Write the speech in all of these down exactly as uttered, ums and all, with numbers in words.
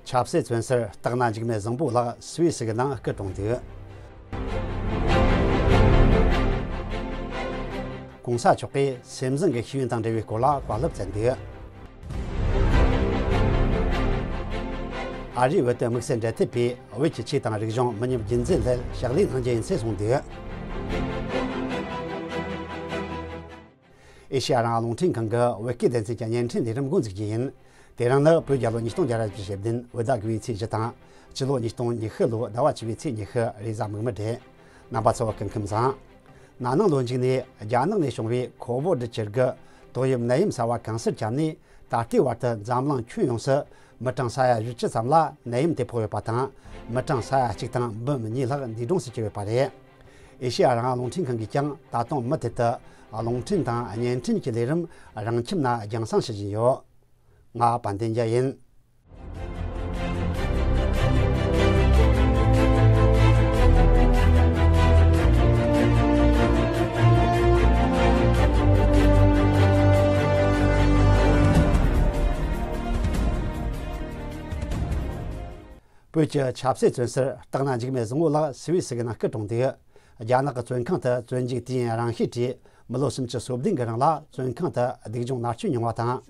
ཆབ་སྲིད་བཙོན་ཟུར་སྟག་སྣ་འཇིགས་མེད་བཟང་པོ་ལགས་སུད་སི་གི་ནང་སྐུ་གྲོངས་འདུག། གོང་ས་མཆོག་གིས་སེམས་བཟང་གི་ཤེས་ཡོན་དང་འབྲེལ་བའི་སྐོར་ལ་བཀའ་སློབ་སྩལ་འདུག། ཨ་རིའི་བོད་དོན་དམིགས་བསལ་འབྲེལ་མཐུད་པས་བོད་ཀྱི་ཆོས་དང་རིག་གཞུང་མི་ཉམས་རྒྱུན་འཛིན་སླད་ཕྱག་ལས་གནང་རྒྱུ་ཡིན་ཚུལ་གསུངས་འདུག། ཨེ་ཤེ་ཡ་རང་དབང་རླུང་འཕྲིན་ཁང་གི་བོད་སྐད་སྡེ་ཚན་གྱི་བརྙན་འཕྲིན་ལས་རིམ་འགོ་འཛུགས་རྒྱུ་ཡིན། དེ་རིང་ནི་བོད་རྒྱལ་ལོ་ཉིས་སྟོང་བརྒྱ་ར་བཞི་བཅུ་ཞེ་བདུན་བོད་ཟླ་དགུ་བའི་ཚེས་བཞི་དང་། སྤྱི་ལོ་ཉིས་སྟོང་ཉི་ཤུ་ལོའི་ཟླ་བ་བཅུ་བའི་ཚེས་ཉི་ཤུ། རེས་གཟའ་མིག་དམར་རེད། རྣམ་པ་ཚོ་སྐུ་ཁམས་བཟང་། ན་ནིང་ལོ་མཇུག་ནས་རྒྱ་ནག་ནས་བྱུང་བའི་ཁོ་བོ་ཌི་བཅུ་དགུ་ཏོག་དབྱིབས་ནད་ཡམས་གསར་བ་གང་སར་ཁྱབ་ནས། ད་ལྟའི་བར་དུ་འཛམ་གླིང་ཁྱོན་ཡོངས་སུ་མི་གྲངས་ས་ཡ་བཞི་བཅུ་ཙམ་ལ་ནད་ཡམས་དེ་ཕོག་ཡོད་པ་དང་། མི་གྲངས་ས་ཡ་གཅིག་དང་འབུམ་གཉིས་ལྷག་འདས་གྲོངས་སུ་གྱུར་ཡོད་པ་རེད། ཨེ་ཤེ་ཡ་རང་དབང་རླུང་འཕྲིན་ཁང་གིས་ཀྱང་ད་དུང་མུ་མཐུད་དུ་རླུང་འཕྲིན་དང་བརྙན་འཕྲིན་གྱི་ལས་རིམ་རང་ཁྱིམ་ནས་རྒྱང་སྲིང་ཞུ་བཞིན་ཡོད། ང་དཔལ་ལྡན་རྒྱལ་ཡིན། བོད་ཀྱི་ཆབ་སྲིད་བཙོན་ཟུར་སྟག་སྣ་འཇིགས་མེད་བཟང་པོ་ལགས་སུད་སི་གི་ནང་སྐུ་གྲོངས་འདུག། རྒྱ་ནག་གི་བཙོན་ཁང་དུ་བཙོན་འཇུག་དུས་ཡུན་རིང་ཤོས་དེ་མི་ལོ་སུམ་ཅུ་སོ་བདུན་གྱི་རིང་ལ་བཙོན་ཁང་དུ་སྡུག་སྦྱོང་མནར་གཅོད་མྱོང་བ་དང་།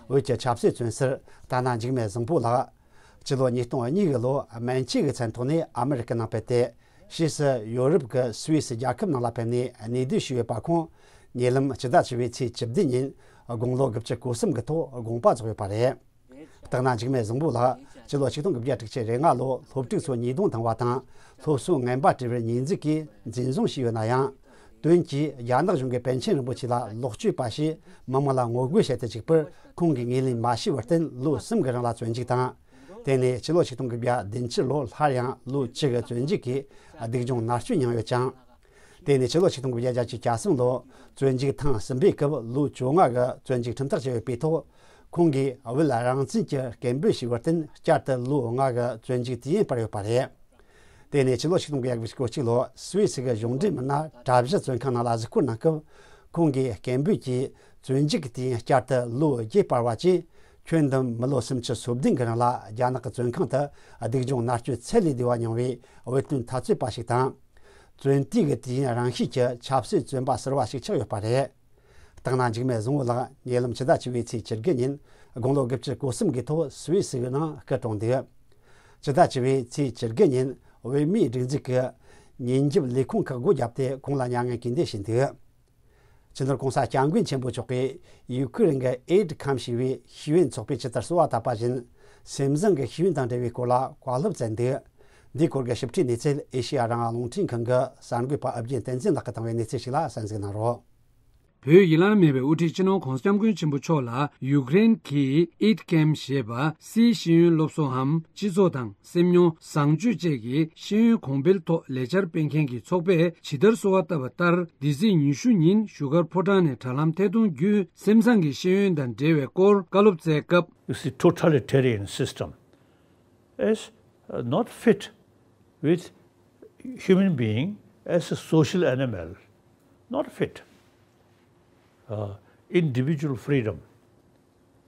བོད་ཀྱི་ཆབ་སྲིད་བཙོན་ཟུར་སྟག་སྣ་འཇིགས་མེད་བཟང་པོ་ལགས། སྤྱི་ལོ་ཉིས་སྟོང་གཉིས་ལོའི་སྨན་བཅོས་ཀྱི་མཚན་ཐོག་ནས་ཨ་མི་རི་ཀའི་ནང་ཕེབས་ཏེ། ཕྱིས་སུ་ཡོ་རོབ་ཀྱི་སུད་སི་རྒྱལ་ཁབ་ནང་ལ་ཕེབས་ནས་གནས་སྡོད་བྱས་ཡོད་པ། ཁོང་ཉེ་ལམ་སྤྱི་ཟླ་བཅུ་པའི་ཚེས་བཅུ་བདུན་ཉིན་དགུང་ལོ་དགུ་བཅུ་གོ་གསུམ་གྱི་ཐོག་དགོངས་པ་རྫོགས་ཡོད་པ་རེད། སྟག་སྣ་འཇིགས་མེད་བཟང་པོ་ལགས་སྤྱི་ལོ་ཆིག་སྟོང་དགུ་བརྒྱ་དྲུག་ཅུ་རེ་ལྔ་ལོར་སློབ་ཕྲུག་ཚོ་ཉེས་རྡུང་བཏང་བ་དང་། སློབ་གསོ་ངན་པ་སྤྲད་པར་ཉེས་འཛུགས་ཀྱིས་འཛིན་བཟུང་བྱས་ཡོད་ན་ཡང་། དོན་གྱིས་རྒྱ་ནག་གཞུང་གིས་པཎ་ཆེན་རིན་པོ་ཆེ་ལ་ལོག་སྤྱོད་པ་ཞེས་མི་མང་ལ་ངོ་རྒོལ་བྱས་ཏེ་བཅུག་པར། ཁོང་གིས་ངོས་ལེན་མ་བྱས་པར་བརྟེན། ལོ་གསུམ་གྱི་རིང་ལ་བཙོན་འཇུག་དང་། དེ་ནས་སྤྱི་ལོ་ཆིག་སྟོང་དགུ་བརྒྱ་བདུན་ཅུ་ལོར་སླར་ཡང་ལོ་བཅུ་གི་བཙོན་འཇུག་གིས་སྡུག་སྦྱོང་མནར་གཅོད་མྱངས་ཡོད་ཅིང་། དེ་ནས་ཕྱི་ལོ་ཆིག་སྟོང་དགུ་བརྒྱ་བརྒྱད་ཅུ་གྱ་གསུམ་ལོར་བཙོན་འཇུག་ཐེངས་གསུམ་པའི་སྐབས་ལོ་བཅོ་ལྔ་གི་བཙོན་འཇུག་ཁྲིམས་ཐག་བཅད་ཡོད་པའི་ཐོག། ཁོང་གིས་བོད་རང་བཙན་གྱི་སྐད་འབོད་ཞུས་པར་བརྟེན། བསྐྱར་དུ་ལོ་ལྔ་གི་བཙོན་འཇུག་དུས་ཡུན་སྤར་ཡོད་པ་རེད། དེ་ནས་ཕྱི་ལོ་ཆིག་སྟོང་དགུ་བརྒྱ་དགུ་བཅུ་གོ་གཅིག་ལོར་སུད་སི་གི་གཞུང་འབྲེལ་མི་སྣ་གྲྭ་བཞི་བཙོན་ཁང་ནང་ལ་གཟིགས་སྐོར་གནང་སྐབས། ཁོང་གིས་སྐད་འབོད་ཀྱིས་བཙོན་འཇུག་གི་དུས་ཡུན་བསྐྱར་དུ་ལོ་བརྒྱད་སྤར་བ་བཅས། ཁྱོན་བསྡོམས་མི་ལོ་སུམ་ཅུ་སོ་བདུན་གྱི་རིང་ལ་རྒྱ་ནག་གི་བཙོན་ཁང་དུ་སྡུག་སྦྱོང་མནར་གཅོད་ཚད་ལས་བདེ་བ་མྱོང་བའི་བོད་དོན་འཐབ་རྩོད་པ་ཞིག་དང་། བཙོན་དུས་ཀྱི་དུས་ཡུན་རིང་ཤོས་ཀྱི་ཆབ་སྲིད་བཙོན་པ་ཟུར་པ་ཞིག་ཆགས་ཡོད་པ་རེད། སྟག་སྣ་འཇིགས་མེད་བཟང་པོ་ལགས་ཉེ་ལམ་ཕྱི་ཟླ་བཅུ་པའི་ཚེས་བཅུ་དགུ་ཉིན་དགུང་ལོ་དགུ་བཅུ་གོ་གསུམ་གྱི་ཐོག་སུད་སི་གི་ནང་སྐུ་གྲོངས་འདུག། ཕྱི་ཟླ་བཅུ་པའི་ཚེས་བཅུ་དགུ་ཉིན་བོད་མིའི་སྒྲིག་འཛུགས་ཀྱི་ཉིན་རྒྱབ་ལས་ཁུངས་ཁག་སྒོ་བརྒྱབ་སྟེ་ཁོང་ལ་མྱ་ངན་གུས་འདུད་ཞུས་འདུག། སྤྱི་ནོར་༸གོང་ས་༸སྐྱབས་མགོན་ཆེན་པོ་མཆོག་གིས་ཡུ་ཁུ་རེན་གྱི་ཨེ་ཌི་ཁམས་ཞེས་པའི་ཤེས་ཡོན་ཚོགས་པས་ཇི་ལྟར་གསོལ་བ་བཏབ་པ་བཞིན། སེམས་བཟང་གི་ཤེས་ཡོན་དང་འབྲེལ་བའི་སྐོར་ལ་བཀའ་སློབ་སྩལ་འདུག། འདིའི་སྐོར་གྱི་ཞིབ་ཕྲའི་གནས་ཚུལ་ཨེ་ཤེ་ཡ་རང་དབང་རླུང་འཕྲིན་ཁང་གི་གསར་འགོད་པ་ཨུ་རྒྱན་བསྟན་འཛིན་ལགས་ཀྱིས་བཏང་བའི་གནས་ཚུལ་ཞིག་ལ་གསན་གཟིགས་གནང་རོགས། བོད་ཡིད་བླ་ན་མེད་པའི་དབུ་ཁྲིད་སྤྱི་ནོར་༸གོང་ས་༸སྐྱབས་མགོན་ཆེན་པོ་མཆོག་ལ་ཡུཀ་རེན་གྱི་ཨིད་ཀེམ་ཞེས་པ་སིའི་ཤེས་ཡོན་སློབ་གསོའམ་སྤྱི་ཚོགས་དང་སེམས་མྱོང་བཟང་སྤྱོད་བཅས་ཀྱི་ཤེས་ཡོན་གོང་འཕེལ་ཐོག་ལས་འཆར་སྤེལ་མཁན་གྱི་ཚོགས་པས་ཇི་ལྟར་གསོལ་བ་བཏབ་པ་ལྟར། འདི་ཚེས་ཉི་ཤུ་ཉིན་བཞུགས་སྒར་ཕོ་བྲང་ནས་དྲ་ལམ་ཐད་གཏོང་བརྒྱུད་སེམས་བཟང་གི་ཤེས་ཡོན་དང་འབྲེལ་བའི་སྐོར་བཀའ་སློབ་སྩལ་སྐབས། You see, totalitarian system is uh, not fit with human being as a social animal. Not fit. Uh, individual freedom.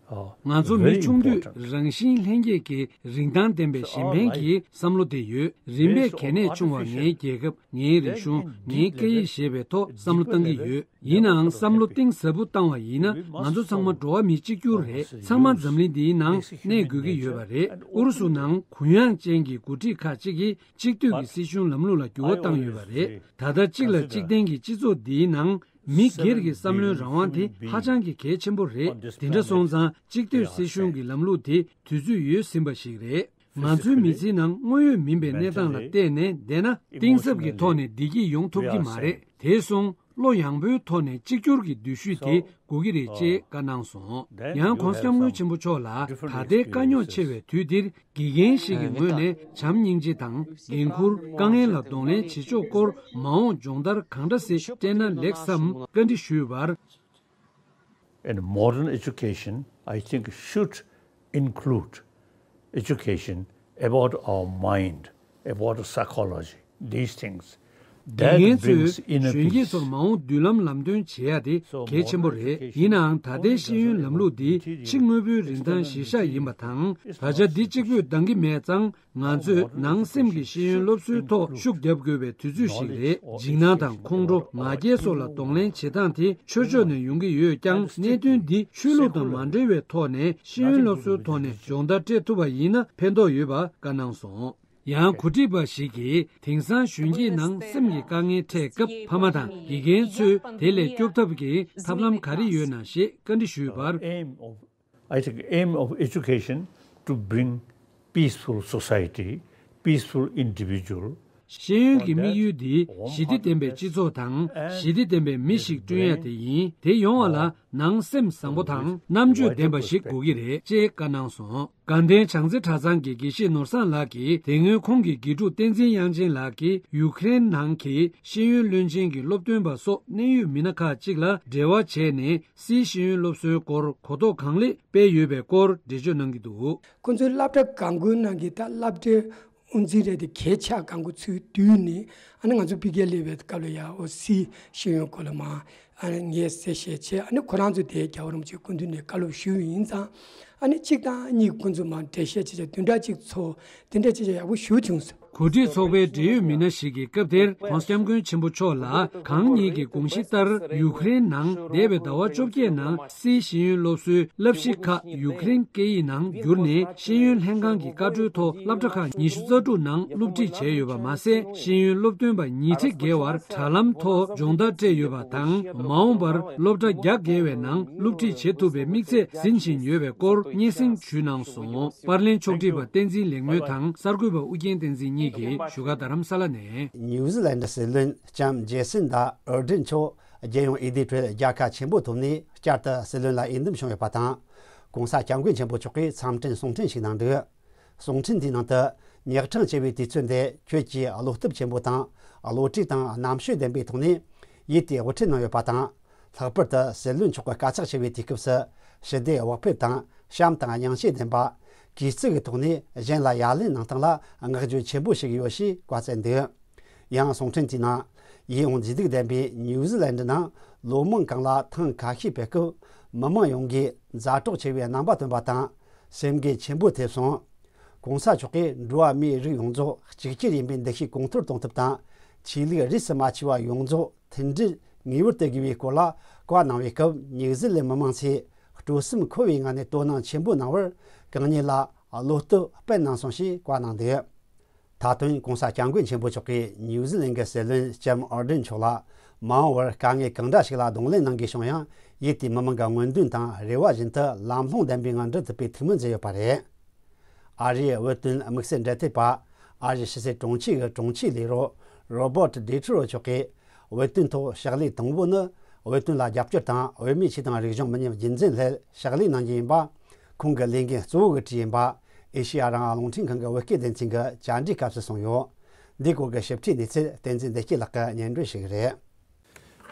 Uh, ང་ཚོ་མི་very ཆུང་དུས་important. རང་བཞིན་ལྷན་སྐྱེས་ཀྱི་རིན་ཐང་ལྡན་པའི་གཞན་ཕན་གྱི་བསམ་བློ་དེ་ཡོད། རིམ་པས་གལ་གནད་ཆུང་བ། ངའི་རྒྱལ་ཁབ། ངའི་རིག་གཞུང་། ངའི་སྐད་ཡིག་ཞེས་པའི་ཐོག་བསམ་བློ་བཏང་གི་ཡོད། ཡིན་ནའང་བསམ་བློ་གཏིང་ཟབ་པོ་བཏང་བ་ཡིན་ན། ང་ཚོ་ཚང་མ་འགྲོ་བ་མི་གཅིག་གྱུར་རེད། ཚང་མ་འཛམ་གླིང་འདིའི་ནང་གནས་དགོས་ཀྱི་ཡོད་པ་རེད། ཨུ་རུ་སུ་ནང་གུ་ཡངས་ཅན་གྱི་འགོ་ཁྲིད་ཁག་ཅིག་གིས་གཅིག་སྡུད་ཀྱི་སྲིད་གཞུང་ལམ་ལུགས་ལ་འགྱུར་བ་བཏང་ཡོད་པ་རེད། ད་ལྟ་གཅིག་ལ་གཅིག་བརྟེན་གྱི་སྤྱི་ཚོགས་འདིའི་ནང་མི་སྒེར་གྱི་བསམ་བློའི་རང་དབང་དེ་ཧ་ཅང་གི་གལ་ཆེན་པོ་རེད། དེ་འདྲ་སོང་ཙང་གཅིག་སྡུད་སྲིད་གཞུང་གི་ལམ་ལུགས་དེ་དུས་ཚོད་ཡོལ་ཟིན་པ་ཞིག་རེད། ང་ཚོའི་མི་ཚེའི་ནང་དངོས་ཡོད་མིན་པའི་གནས་སྟངས་ལ་བལྟས་ནས་བསྡད་ན། གཏིང་ཟབ་ཀྱི་ཐོག་ནས་བདེ་སྐྱིད་ཡོང་ཐུབ་ཀྱི་མ་རེད། དེ་སོང་བློ་ཡངས་པོའི་ཐོག་ནས་གཅིག་གྱུར་གྱི་འདུ་ཤེས་དེ་དགོས་ཀྱི་རེད་ཅེས་བཀའ་གནང་སོང་། ཡང་༸གོང་ས་༸སྐྱབས་མགོན་ཆེན་པོ་མཆོག་ལ་ད་ལྟའི་དཀའ་རྙོག་ཆེ་བའི་དུས་འདིར་དགེ་རྒན་ཞིག་གི་ངོས་ནས་བྱམས་སྙིང་རྗེ་དང་འགན་འཁུར། དཀའ་ངལ་ལ་གདོང་ལེན་བྱེད་ཕྱོགས་སྐོར་མ་འོངས་སྦྱོང་བརྡར་གང་འདྲ་ཞིག་སྤྲད་ན་ལེགས་བསམ་བཀའ་འདྲི་ཞུས་པར། And modern education, I think, should include education about our mind, about psychology, these things. དགེ་རྒན་ཚོས་གཞོན་སྐྱེས་ཚོར་མ་འོངས་མདུན་ལམ་ལམ་སྟོན་བྱེད་ཡ་དེ་གལ་ཆེན་པོ་རེད། ཡིན་ནའང་ད་ལྟའི་ཤེས་ཡོན་ལམ་ལུགས་འདི་ཕྱི་དངོས་པོའི་རིན་ཐང་གཞི་བཞག་ཡིན་པ་དང་། ད་ཆ་འདི་གཅིག་པུས་འདང་གི་མེད་ཙང་། ང་ཚོས་ནང་སེམས་ཀྱི་ཤེས་ཡོན་སློབ་གསོའི་ཐོག་ཤུགས་རྒྱབ་དགོས་པའི་དུས་ཚོད་ཞིག་རེད། འཇིགས་སྣང་དང་ཁོང་ཁྲོ། ང་རྒྱལ་སོགས་ལ་གདོང་ལེན་བྱེད་སྟངས་དེ་ཆོས་ཕྱོགས་ནས་ཡོང་གི་ཡོད་ཀྱང་། གནད་དོན་འདི་ཆོས་ལུགས་དང་མ་འབྲེལ་བའི་ཐོག་ནས་ཤེས་ཡོན་སློབ་གསོའི་ཐོག་ནས་སྦྱོང་བརྡར་སྤྲད་ཐུབ་པ་ཡིན་ན་ཕན་ཐོགས་ཡོད་པ་བཀའ་གནང་སོང་། ཡང་གོ་སྒྲིག་པ་ཞིག་གིས་དེང་སང་གཞོན་སྐྱེས་ནང་སེམས་ཀྱི་དཀའ་ངལ་འཕྲད་སྐབས། ཕ་མ་དང་དགེ་རྒན་ཚོས་དེ་ལས་སྐྱོབ་ཐབས་ཀྱི་ཐབས་ལམ་ག་རེ་ཡོད་ན་ཞེས་བཀའ་འདྲི་ཞུས་པར། Aim of, I think aim of education to bring peaceful society, peaceful individual. ཤེས་ཡོན་གྱི་དམིགས་ཡུལ་འདི་ཞི་བདེ་ལྡན་པའི་སྤྱི་ཚོགས་དང་ཞི་བདེ་ལྡན་པའི་མི་ཞིག་བསྐྲུན་ཡ་དེ་ཡིན། དེ་ཡོང་བ་ལ་ནང་སེམས་བཟང་པོ་དང་རྣམ་དཔྱོད་ལྡན་པ་ཞིག་དགོས་ཀྱི་རེད་ཅེས་བཀའ་གནང་སོང་། དགའ་ལྡན་བྱང་རྩེ་གྲྭ་ཚང་གི་དགེ་བཤེས་ནོར་བཟང་ལགས་ཀྱིས། དེ་སྔོན་ཁོང་གི་དགེ་ཕྲུག་བསྟན་འཛིན་དབྱངས་ཅན་ལགས་ཀྱིས་ཡུ་ཁུ་རེན་ནང་གི་ཤེས་ཡོན་བློན་ཆེན་གྱི་སློབ་སྟོན་པ་སོགས་གནད་ཡོད་མི་སྣ་ཁག་ཅིག་ལ་འབྲེལ་བ་བྱས་ནས། སིའི་ཤེས་ཡོན་སློབ་གསོའི་སྐོར་གོ་རྟོགས་གང་ལེགས་སྤེལ་ཡོད་པའི་སྐོར་འགྲེལ་བརྗོད་གནང་གི་འདུག། ཁོང་ཚོའི་སློབ་གྲྭ་སྒང་དགོན་ནང་གི་ད་སློབ་གྲྭའི་དབུ་འཛིན་རེད་དེ། གས་ཆག་སྒང་གོ་ཚུལ་བསྡུས་ནས། ཨ་ནི་ང་ཚོ་ཕ་གིར་སླེབས་པའི་སྐབས་ལ་ཡ་ཨོ་སིའི་ཤེས་ཡོན་སྐོར་ལ་མ་ཨ་ནི་ངས་གསལ་བཤད་བྱས། ཨ་ནི་ཁོ་རང་ཚོ་དེ་རྒྱལ་བ་རིན་པོ་ཆེའི་སྐུ་མདུན་ནས་བཀའ་སློབ་ཞུས་ཡིན་ཙང་། ཨ་ནི་གཅིག་དང་གཉིས་ཁོང་ཚོ་མ་འགྲེལ་བཤད་བྱས་བྱས་བདུན་ཕྲག་གཅིག་ཚོགས། དེ་འདྲ་བྱས་བྱས་ཡག་པོ་ཞེ་པོ་བྱུང་སོང་། གོ་སྒྲིག་ཚོགས་པའི་འབྲེལ་ཡོད་མི་སྣ་ཞིག་གིས་སྐབས་དེར་༸གོང་ས་༸སྐྱབས་མགོན་ཆེན་པོ་མཆོག་ལ་གང་ཉིད་ཀྱི་དགོངས་གཞི་ལྟར་ཡུ་ཁུ་རེན་ནང་འདས་པའི་ཟླ་བ་བཅོ་བརྒྱད་ནང་སིའི་ཤེས་ཡོན་སློབ་གསོའི་བསླབ་གཞི་ཁག་ཡུ་ཁུ་རེན་སྐད་ཡིག་ནང་བསྒྱུར་ནས། ཤེས་ཡོན་ལྷན་ཁང་གི་བཀའ་འཁྲོལ་ཐོག་སློབ་གྲྭ་ཁག་ཉི་ཤུ་རྩ་དྲུག་ནང་སློབ་ཁྲིད་བྱས་ཡོད་པ་མ་ཟད། ཤེས་ཡོན་སློབ་སྟོན་པ་ཉིས་ཁྲི་བརྒལ་བར་དྲ་ལམ་ཐོག་སྦྱོང་བརྡར་སྤྲད་ཡོད་པ་དང་། མ་འོངས་པར་སློབ་གྲྭ་བརྒྱ་བརྒལ་བའི་ནང་སློབ་ཁྲིད་བྱེད་ཐུབ་པའི་དམིགས་ཚད་འཛིན་བཞིན་ཡོད་པའི་སྐོར་སྙན་སེང་ཞུས་གནང་སོང་། པར་ལེན་ཕྱོགས་སྒྲིག་པ་བསྟན་འཛིན་ལེགས་སྨོན་དང་གསར་འགོད་པ་ཨུ་རྒྱན་བསྟན་འཛིན་གཉིས་ཀྱིས་བཞུགས་སྒར་རྡ་རམ་ས་ལ་ནས། ཉིའུ་ཛི་ལན་ཌི་སྲིད་བློན་ལྕམ་ཇེ་སིན་ཌ་ཨར་ཌེན་མཆོག་རྒྱལ་ཡོངས་འོས་བསྡུའི་ཁྲོད་རྒྱལ་ཁ་ཆེན་པོ་ཐོབ་ནས་བསྐྱར་དུ་སྲིད་བློན་ལ་འོས་འདེམས་བྱུང་ཡོད་པ་དང་། ༸གོང་ས་༸སྐྱབས་མགོན་ཆེན་པོ་མཆོག་གིས་འཚམས་འཕྲིན་གསུང་འཕྲིན་ཞིག་གནང་འདུག། གསུང་འཕྲིན་དེའི་ནང་དུ། ཉག་ཕྲ་ཆེ་བའི་དུས་ཚོད་འདི་ཁྱོད་ཀྱིས་བློ་སྟོབས་ཆེན་པོ་དང་། བློ་གྲོས་དང་རྣམ་དཔྱོད་ལྡན་པའི་ཐོག་ནས་ཡིད་དེ་དབུ་ཁྲིད་གནང་ཡོད་པ་དང་། ལྷག་པར་དུ་སྲིད་བློན་མཆོག་གི་དཀའ་ཚེགས་ཆེ་བའི་དུས་སྐབས་སུ་ཞི་བདེ་བག་ཕེབས་དང་བྱམས་དང་སྙིང་རྗེ་ལྡན་པ། གུས་བརྩི་གི་ཐོག་ནས་གཞན་ལ་ཡ་ལན་གནང་སྟངས་ལ་བསྔགས་བརྗོད་ཆེན་པོ་ཞུ་གི་ཡོད་ཞེས་བཀའ་སྩལ་འདུག། ཡང་གསུང་འཕྲིན་དེའི་ནང་། ཡིད་འོང་མཛེས་སྡུག་ལྡན་པའི་ཉིའུ་ཛི་ལན་ཌི་ནང་ལོ་མང་གང་ལ་ཐེངས་ཁ་ཤས་ཕེབས་སྐབས། མི་མང་ཡོངས་ཀྱིས་མཛའ་གྲོགས་ཆེ་བའི་རྣམ་པ་སྟོན་པ་དང་། སེམས་འགུལ་ཆེན་པོ་ཐེབས་སོང་། ༸གོང་ས་མཆོག་གིས་འགྲོ་བ་མིའི་རིགས་ཡོངས་རྫོགས་གཅིག་གྱུར་ཡིན་པའི་འདུ་ཤེས་གོང་མཐོར་གཏོང་ཐབས་དང་། ཆོས་ལུགས་རིས་སུ་མ་ཆད་པ་ཡོངས་རྫོགས་མཐུན་སྒྲིལ་ངེས་པར་དུ་དགོས་པའི་སྐོར་ལ་བཀའ་གནང་བའི་སྐབས། ཉིའུ་ཛི་ལན་མི་མང་ཚོས་སྤྲོ་སེམས་འཁོལ་བའི་ངང་ནས་དོ་སྣང་ཆེན་པོ་གནང་བར། གང་ཉིད་ལ་བློ་སྟོབས་སྤེལ་གནང་སོང་ཞེས་བཀའ་གནང་འདུག། ད་དུང་༸གོང་ས་༸སྐྱབས་མགོན་ཆེན་པོ་མཆོག་གིས་ཉིའུ་ཛི་ལན་གྱི་སྲིད་བློན་ལྕམ་ཨར་ཌེན་མཆོག་ལ་མ་འོངས་པར་དཀའ་ངལ་གང་འདྲ་ཞིག་ལ་གདོང་ལེན་གནང་དགོས་བྱུང་ཡང་། ཡུལ་དེའི་མི་མང་གི་སྨོན་འདུན་དང་རེ་བ་བཞིན་དུ་ལམ་ལྷོང་ལྡན་པའི་ངང་འགྲུབ་ཐུབ་པའི་ཐུགས་སྨོན་མཛད་ཡོད་པ་རེད། ཨ་རིའི་བོད་དོན་དམིགས་བསལ་འབྲེལ་མཐུད་པ། ཨ་རིའི་ཕྱི་སྲིད་དྲུང་ཆེ་གི་དྲུང་ཆེའི་ལས་རོགས་རོ་བར་ཊི་ཌི་ཁྲི་རོ་མཆོག་གིས། བོད་དོན་ཐོག་ཕྱག་ལས་དང་པོ་ནི། བོད་དོན་ལ་རྒྱབ་སྐྱོར་དང་བོད་མིའི་ཆོས་དང་རིག་གཞུང་མི་ཉམས་རྒྱུན་འཛིན་སླད་ཕྱག་ལས་གནང་རྒྱུ་ཡིན་པ། ཁོང་གི་ལས་འགན་གཙོ་བོ་གི་གྲས་ཡིན་པ། ཨེ་ཤེ་ཡ་རང་དབང་རླུང་འཕྲིན་ཁང་གི་བོད་སྐད་སྡེ་ཚན་གྱི་བཅར་འདྲིའི་སྐབས་སུ་གསུངས་ཡོད། འདིའི་སྐོར་གྱི་ཞིབ་ཕྲའི་གནས་ཚུལ་བསྟན་འཛིན་བདེ་སྐྱིད་ལགས་ཀྱིས་སྙན་སྒྲོན་ཞུ་གི་རེད།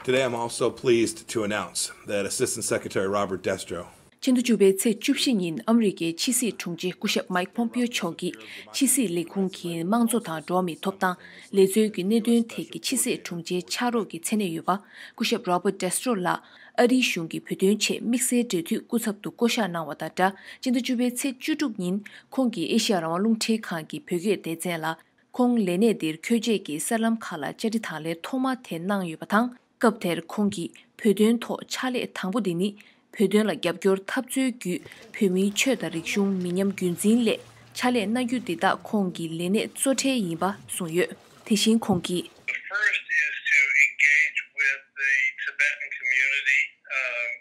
Today, I'm also pleased to announce that Assistant Secretary Robert Destro ཕྱི་ཟླ་བཅུ་པའི་ཚེས་བཅུ་བཞི་ཉིན་ཨ་མི་རི་ཀའི་ཕྱི་སྲིད་དྲུང་ཆེ་སྐུ་ཞབས་མཱིག་ཕོམ་པིའོ་མཆོག་གིས་ཕྱི་སྲིད་ལས་ཁུངས་ཀྱི་དམངས་གཙོ་དང་འགྲོ་བ་མིའི་ཐོབ་ཐང་། ལས་རྩོལ་གྱི་གནད་དོན་ཐད་ཀྱི་ཕྱི་སྲིད་དྲུང་ཆེའི་ཕྱག་རོགས་ཀྱི་མཚན་གནས་ཡོད་པ། སྐུ་ཞབས་རོ་བར་ཊི་ཌེ་སི་ཊྲོ་ལགས་ཨ་རིའི་གཞུང་གི་བོད་དོན་ཆེད་དམིགས་བསལ་འབྲེལ་མཐུད་སྐུ་ཚབ་ཏུ་བསྐོ་གཞག་གནང་བ་དང་སྦྲགས། ཕྱི་ཟླ་བཅུ་པའི་ཚེས་བཅུ་དྲུག་ཉིན་ཁོང་གིས་ཨེ་ཤེ་ཡ་རང་དབང་རླུང་འཕྲིན་ཁང་གི་བོད་སྐད་སྡེ་ཚན་ལ། ཁོང་ལས་གནས་འདིར་འཁོད་རྗེས་ཀྱི་གསར་ལམ་ཁག་ལ་བཅར་འདྲི་དང་ལེན་ཐོག་མ་དེ་གནང་ཡོད་པ་དང་། སྐབས་དེར་ཁོང་གིས་བོད་དོན་ཐོག་ཕྱག་ལས་དང་པོ་འདི་ནི། བོད་དོན་ལ་རྒྱབ་སྐྱོར་འཐབ་རྩོད་བརྒྱུད་བོད་མིའི་ཆོས་དང་རིག་གཞུང་མི་ཉམས་རྒྱུན་འཛིན་སླད་ཕྱག་ལས་གནང་རྒྱུ་འདི་དག་ཁོང་གི་ལས་གནས་གཙོ་གྲས་ཡིན་པ་གསུངས་ཡོད། དེ་བཞིན་ཁོང་གིས། The first is to engage with the Tibetan community, um,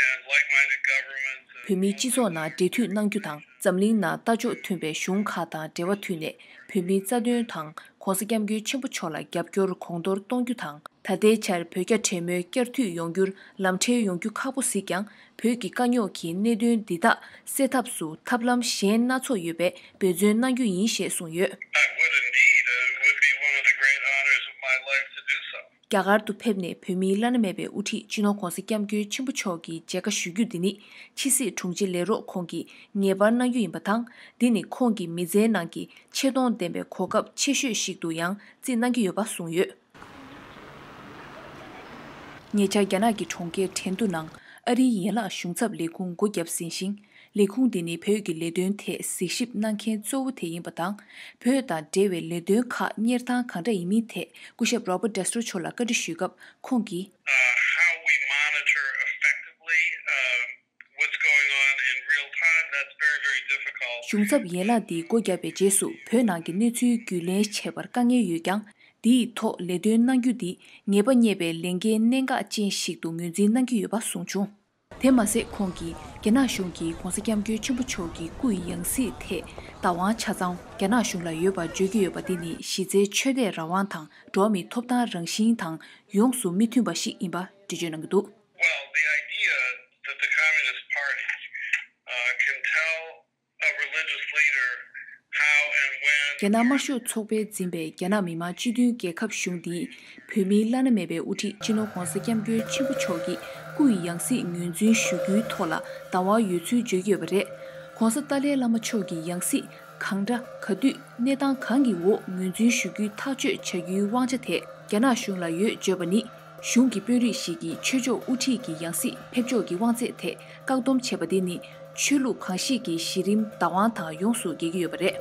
and like-minded governments and བོད་མིའི་སྤྱི་ཚོགས་ནང་འབྲེལ་མཐུད་གནང་རྒྱུ་དང་། འཛམ་གླིང་ནང་ལྟ་ཕྱོགས་མཐུན་པའི་གཞུང་ཁག་དང་འབྲེལ་བ་མཐུད་ནས་བོད་མིའི་རྩ་དོན་དང་༸གོང་ས་༸སྐྱབས་མགོན་ཆེན་པོ་མཆོག་ལ་རྒྱབ་སྐྱོར་གོང་མཐོར་གཏོང་རྒྱུ་དང་། ད་ལྟའི་ཆར་བོད་རྒྱ་གྲོས་མོལ་བསྐྱར་མཐུད་ཡོང་རྒྱུར་ལམ་འཕྲལ་ཡོང་རྒྱུ་ཁག་པོ་གཟིགས་ཀྱང་། བོད་ཀྱི་དཀའ་རྙོག་གི་གནད་དོན་འདི་དག་སེལ་ཐབས་སུ་ཐབས་ལམ་གཞན་སྣ་ཚོགས་ཡོད་པའི་འབད་བརྩོན་གནང་རྒྱུ་ཡིན་ཞེས་གསུངས་ཡོད། I would indeed. Uh, it would be one of the great honors of my life to do so. རྒྱ་གར་དུ་ཕེབས་ནས་བོད་མིའི་བླ་ན་མེད་པའི་དབུ་ཁྲིད་སྤྱི་ནོར་༸གོང་ས་༸སྐྱབས་མགོན་ཆེན་པོ་མཆོག་གི་མཇལ་ཁ་ཞུ་རྒྱུ་འདི་ནི། ཕྱི་སྲིད་དྲུང་ཆེ་ལས་རོགས་ཁོང་གིས་ངེས་པར་གནང་རྒྱུ་ཡིན་པ་དང་། འདི་ནི་ཁོང་གི་མི་ཚེའི་ནང་གི་ཆེ་མཐོང་ལྡན་པའི་གོ་སྐབས་ཆེ་ཤོས་ཤིག་ཏུ་ཡང་བརྩིས་གནང་གི་ཡོད་པ་གསུངས་ཡོད། ཉེ་ཆར་རྒྱ་ནག་གི་གྲོང་ཁྱེར་ཁྲེང་ཏུའུ་ནང་ཨ་རིའི་ཡན་ལག་གཞུང་ཚབ་ལས་ཁུངས་སྒོ་བརྒྱབ་ཟིན་ཞིང་། ལས་ཁུངས་དེ་ནི་བོད་ཀྱི་ལས་དོན་ཐད་གཟིགས་ཞིབ་གནང་མཁན་གཙོ་བོ་དེ་ཡིན་པ་དང་། བོད་དང་འབྲེལ་བའི་ལས་དོན་ཁག་གཉེར་སྟངས་གང་འདྲ་ཡིན་མིན་ཐད་སྐུ་ཞབས་Robert Destro་མཆོག་ལ་བཀའ་འདྲི་ཞུས་སྐབས་ཁོང་གིས། Uh, how we monitor effectively, um, what's going on in real time, that's very, very difficult. གཞུང་ཚབ་ཡན་ལག་འདི་སྒོ་བརྒྱབ་པའི་རྗེས་སུ་བོད་ནང་གི་གནས་ཚུལ་རྒྱུས་ལེན་བྱེད་པར་དཀའ་ངལ་ཡོད་ཀྱང་། འདིའི་ཐོག་ལས་དོན་གནང་རྒྱུ་འདི་ངེས་པ་རྙེད་པའི་ལས་འགན་གནད་འགག་ཅན་ཞིག་ཏུ་ངོས་འཛིན་གནང་གི་ཡོད་པ་གསུངས་བྱུང་། དེ་མ་ཟད་ཁོང་གིས་རྒྱ་ནག་གཞུང་གིས་༧གོང་ས་༧སྐྱབས་མགོན་ཆེན་པོ་མཆོག་གི་སྐུ་ཡི་ཡང་སྲིད་ཐད་བདག་དབང་ཆ་ཚང་རྒྱ་ནག་གཞུང་ལ་ཡོད་པར་བརྗོད་ཀྱི་ཡོད་པ་འདི་ནི་གཞི་རྩའི་ཆོས་དད་རང་དབང་དང་འགྲོ་བ་མིའི་ཐོབ་ཐང་རང་བཞིན་དང་ཡོངས་སུ་མི་མཐུན་པ་ཞིག་ཡིན་པ་འགྲེལ་བརྗོད་གནང་གི་འདུག། Well, the idea that the Communist Party, uh, can tell a religious leader how and when རྒྱ་ནག་དམར་ཤོག་ཚོགས་པས་འཛིན་པའི་རྒྱ་ནག་མི་དམངས་སྤྱི་མཐུན་རྒྱལ་ཁབ་གཞུང་འདིས་བོད་མིའི་བླ་ན་མེད་པའི་དབུ་ཁྲིད་སྤྱི་ནོར་༧གོང་ས་༧སྐྱབས་མགོན་ཆེན་པོ་མཆོག་གི་སྐུ་ཡི་ཡང་སྲིད་ངོས་འཛིན་ཞུ་རྒྱུའི་ཐོག་ལ་བདག་དབང་ཡོད་ཚུལ་བརྗོད་ཀྱི་ཡོད་པ་རེད། ༧གོང་ས་ཏཱ་ལའི་བླ་མ་མཆོག་གི་ཡང་སྲིད་གང་འདྲ་ག་དུས་གནས་སྟངས་གང་གི་འོག་ངོས་འཛིན་ཞུ་རྒྱུའི་ཐག་གཅོད་བྱ་རྒྱུའི་དབང་ཆ་དེ་རྒྱ་ནག་གཞུང་ལ་ཡོད་བརྗོད་པ་ནི། གཞུང་གི་དཔོན་རིགས་ཤིག་གིས་ཆོས་ཕྱོགས་དབུ་ཁྲིད་ཀྱི་ཡང་སྲིད་ཕེབས་ཕྱོགས་ཀྱི་དབང་ཚད་དེ་བཀག་སྡོམ་བྱས་པ་དེ་ནི་ཆོས་ལུགས་གང་ཞིག་གི་གཞི་རིམ་བདག་དབང་དང་ཡོངས་སུ་འགལ་གྱི་ཡོད་པ་རེད།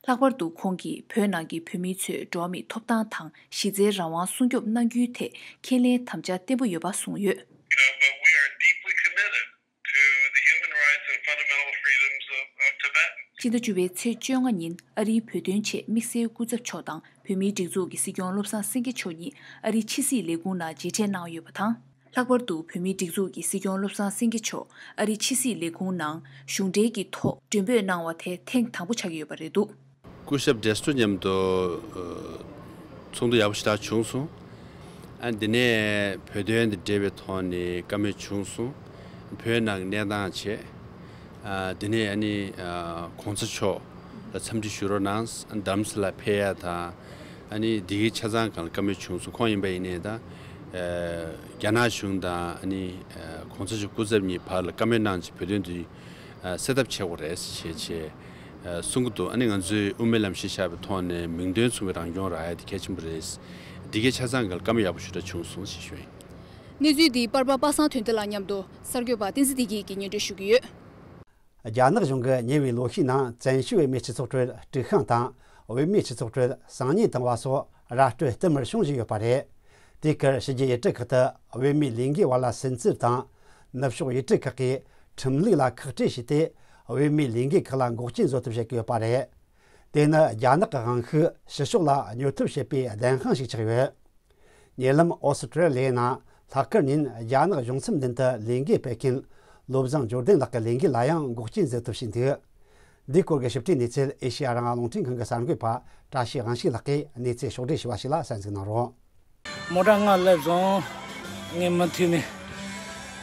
ལྷག་པར་དུ་ཁོང་གིས་བོད་ནང་གི་བོད་མི་ཚོས་འགྲོ་བ་མིའི་ཐོབ་ཐང་དང་གཞི་རྩའི་རང་དབང་སྲུང་སྐྱོབ་གནང་རྒྱུའི་ཐད་ཁས་ལེན་དམ་བཅའ་བརྟན་པོ་ཡོད་པ་གསུངས་ཡོད། You know, but we are deeply committed to the human rights and fundamental freedoms of, of Tibetans. སྤྱི་ཟླ་བཅུ་པའི་ཚེས་བཅོ་ལྔ་ཉིན་ཨ་རིའི་བོད་དོན་ཆེད་དམིགས་བསལ་སྐུ་ཚབ་མཆོག་དང་བོད་མིའི་སྒྲིག་འཛུགས་ཀྱི་སྲིད་སྐྱོང་བློ་བཟང་སེང་གེ་མཆོག་གཉིས་ཨ་རིའི་ཕྱི་སྲིད་ལས་ཁུངས་ནང་མཇལ་འཕྲད་གནང་ཡོད་པ་དང་། ལྷག་པར་དུ་བོད་མིའི་སྒྲིག་འཛུགས་ཀྱི་སྲིད་སྐྱོང་བློ་བཟང་སེང་གེ་མཆོག་ཨ་རིའི་ཕྱི་སྲིད་ལས་ཁུངས་ནང་གཞུང་འབྲེལ་གྱི་ཐོག་མགྲོན་འབོད་གནང་བ་དེ་ཐེངས་དང་པོ་ཆགས་ཀྱི་ཡོད་པ་རེད་འདུག། སྐུ་ཞབས་ཌེ་སི་ཏྲོ་མཉམ་དུ་ཨ་ཚོགས་འདུ་ཡག་པོ་ཞེ་དྲག་བྱུང་སོང་། ཨ་འདི་ནས་བོད་དོན་དང་འབྲེལ་བའི་ཐོག་ནས་བཀའ་མོལ་བྱུང་སོང་། བོད་ནང་གི་གནས་སྟངས་བྱས། ཨ་འདི་ནས་ཨ་ནི་ཨ་གོང་ས་མཆོག་ལ་འཚམས་འདྲི་ཞུ་རོགས་གནང་། རྡ་རམ་ས་ལ་ཕེབས་ཡ་དང་། ཨ་ནི་འདི་གའི་ཆ་ཚང་སྒང་ལ་བཀའ་མོལ་བྱུང་སོང་། ཁོང་ཡིན་པ་ཡིན་ནའི་ད་ཨ་རྒྱ་ནག་གཞུང་དང་ཨ་ནི་ཨ་གོང་ས་མཆོག་སྐུ་ཚབ་གཉིས་བར་ལ་བཀའ་མོལ་གནང་བྱས་བོད་དོན་འདི་ཨ་སེལ་ཐབས་བྱེད་དགོས་རེད་ཞེས་བྱས་ཨ་གསུང་གི་འདུག། ཨ་ནི་ང་ཚོས་དབུ་མའི་ལམ་གཞི་བཞག་པའི་ཐོག་ནས་མིང་དོན་མཚུངས་པའི་རང་སྐྱོང་རག་ཡ་དེ་གལ་ཆེན་པོ་རེད། འདི་གའི་ཆ་ཚང་སྒང་ལ་བཀའ་མོལ་ཡག་པོ་ཞེ་དྲག་བྱུང་སོང་ཞེས་ཞུ་ཡིན། གནས་ཚུལ་འདི་པར་པ་པ་སངས་དོན་ལྡན་ལགས་མཉམ་དུ་གསར་འགོད་པ་བསྟན་འཛིན་བདེ་སྐྱིད་ཀྱིས་སྙན་སྒྲོན་ཞུ་གི་ཡོད། རྒྱ་ནག་གཞུང་གིས་ཉེ་བའི་ལོ་ཤས་ནང་བཙན་བྱོལ་བོད་མིའི་སྤྱི་ཚོགས་ཁྲོད་དཀྲུག་ཤིང་དང་བོད་མིའི་སྤྱི་ཚོགས་ཁྲོད་གསང་ཉུལ་བཏང་བ་སོགས་ར་སྤྲོད་བསྟུད་མར་བྱུང་བཞིན་ཡོད་པ་རེད། དེའི་ཁར་ཕྱི་རྒྱལ་ཡུལ་གྲུ་ཁག་ཏུ་བོད་མིའི་ལས་འགུལ་བ་ལ་སུན་གཙེར་དང་ནུབ་ཕྱོགས་ཡུལ་གྲུ་ཁག་གིས་ཁྲིམས་ལུགས་ལ་ཁག་དཀྲི་བྱས་ཏེ་བོད་མིའི་ལས་འགུལ་ཁག་ལ་འགོག་རྐྱེན་བཟོ་ཐབས་བྱེད་ཀྱི་ཡོད་པ་རེད། དེ་ནི་རྒྱ་ནག་གི་དབང་ཤུགས་ཕྱི་ཕྱོགས་ལ་གཉོར་ཐབས་བྱེད་པའི་བདེན་དཔང་ཞིག་ཆགས་ཡོད། ཉེ་ལམ་ཨོ་སི་ཀྲི་ལི་ཡའི་ནང་ལྷག་དཀར་ཉིན་རྒྱ་ནག་གཞུང་ཚབ་མདུན་དུ་ལས་འགུལ་སྤེལ་མཁན་བློ་བཟང་འབྱོར་ལྡན་ལགས་ཀྱི་ལས་འགུལ་ལ་ཡང་འགོག་རྐྱེན་བཟོས་ཐབས་བྱས་འདུག། འདིའི་སྐོར་གྱི་ཞིབ་ཕྲའི་གནས་ཚུལ་ཨེ་ཤེ་ཡ་རང་དབང་རླུང་འཕྲིན་ཁང་གི་གསར་འགོད་པ་བཀྲ་ཤིས་དབང་ཕྱུག་ལགས་ཀྱིས་གནས་ཚུལ་ཕྱོགས་བསྒྲིགས་ཞུས་པ་ཞིག་ལ་གསན་གཟིགས་གནང་རོགས། མོ་ཊ་སྔར་སླེབས་སོང་། ངས་མུ་མཐུད་ནས་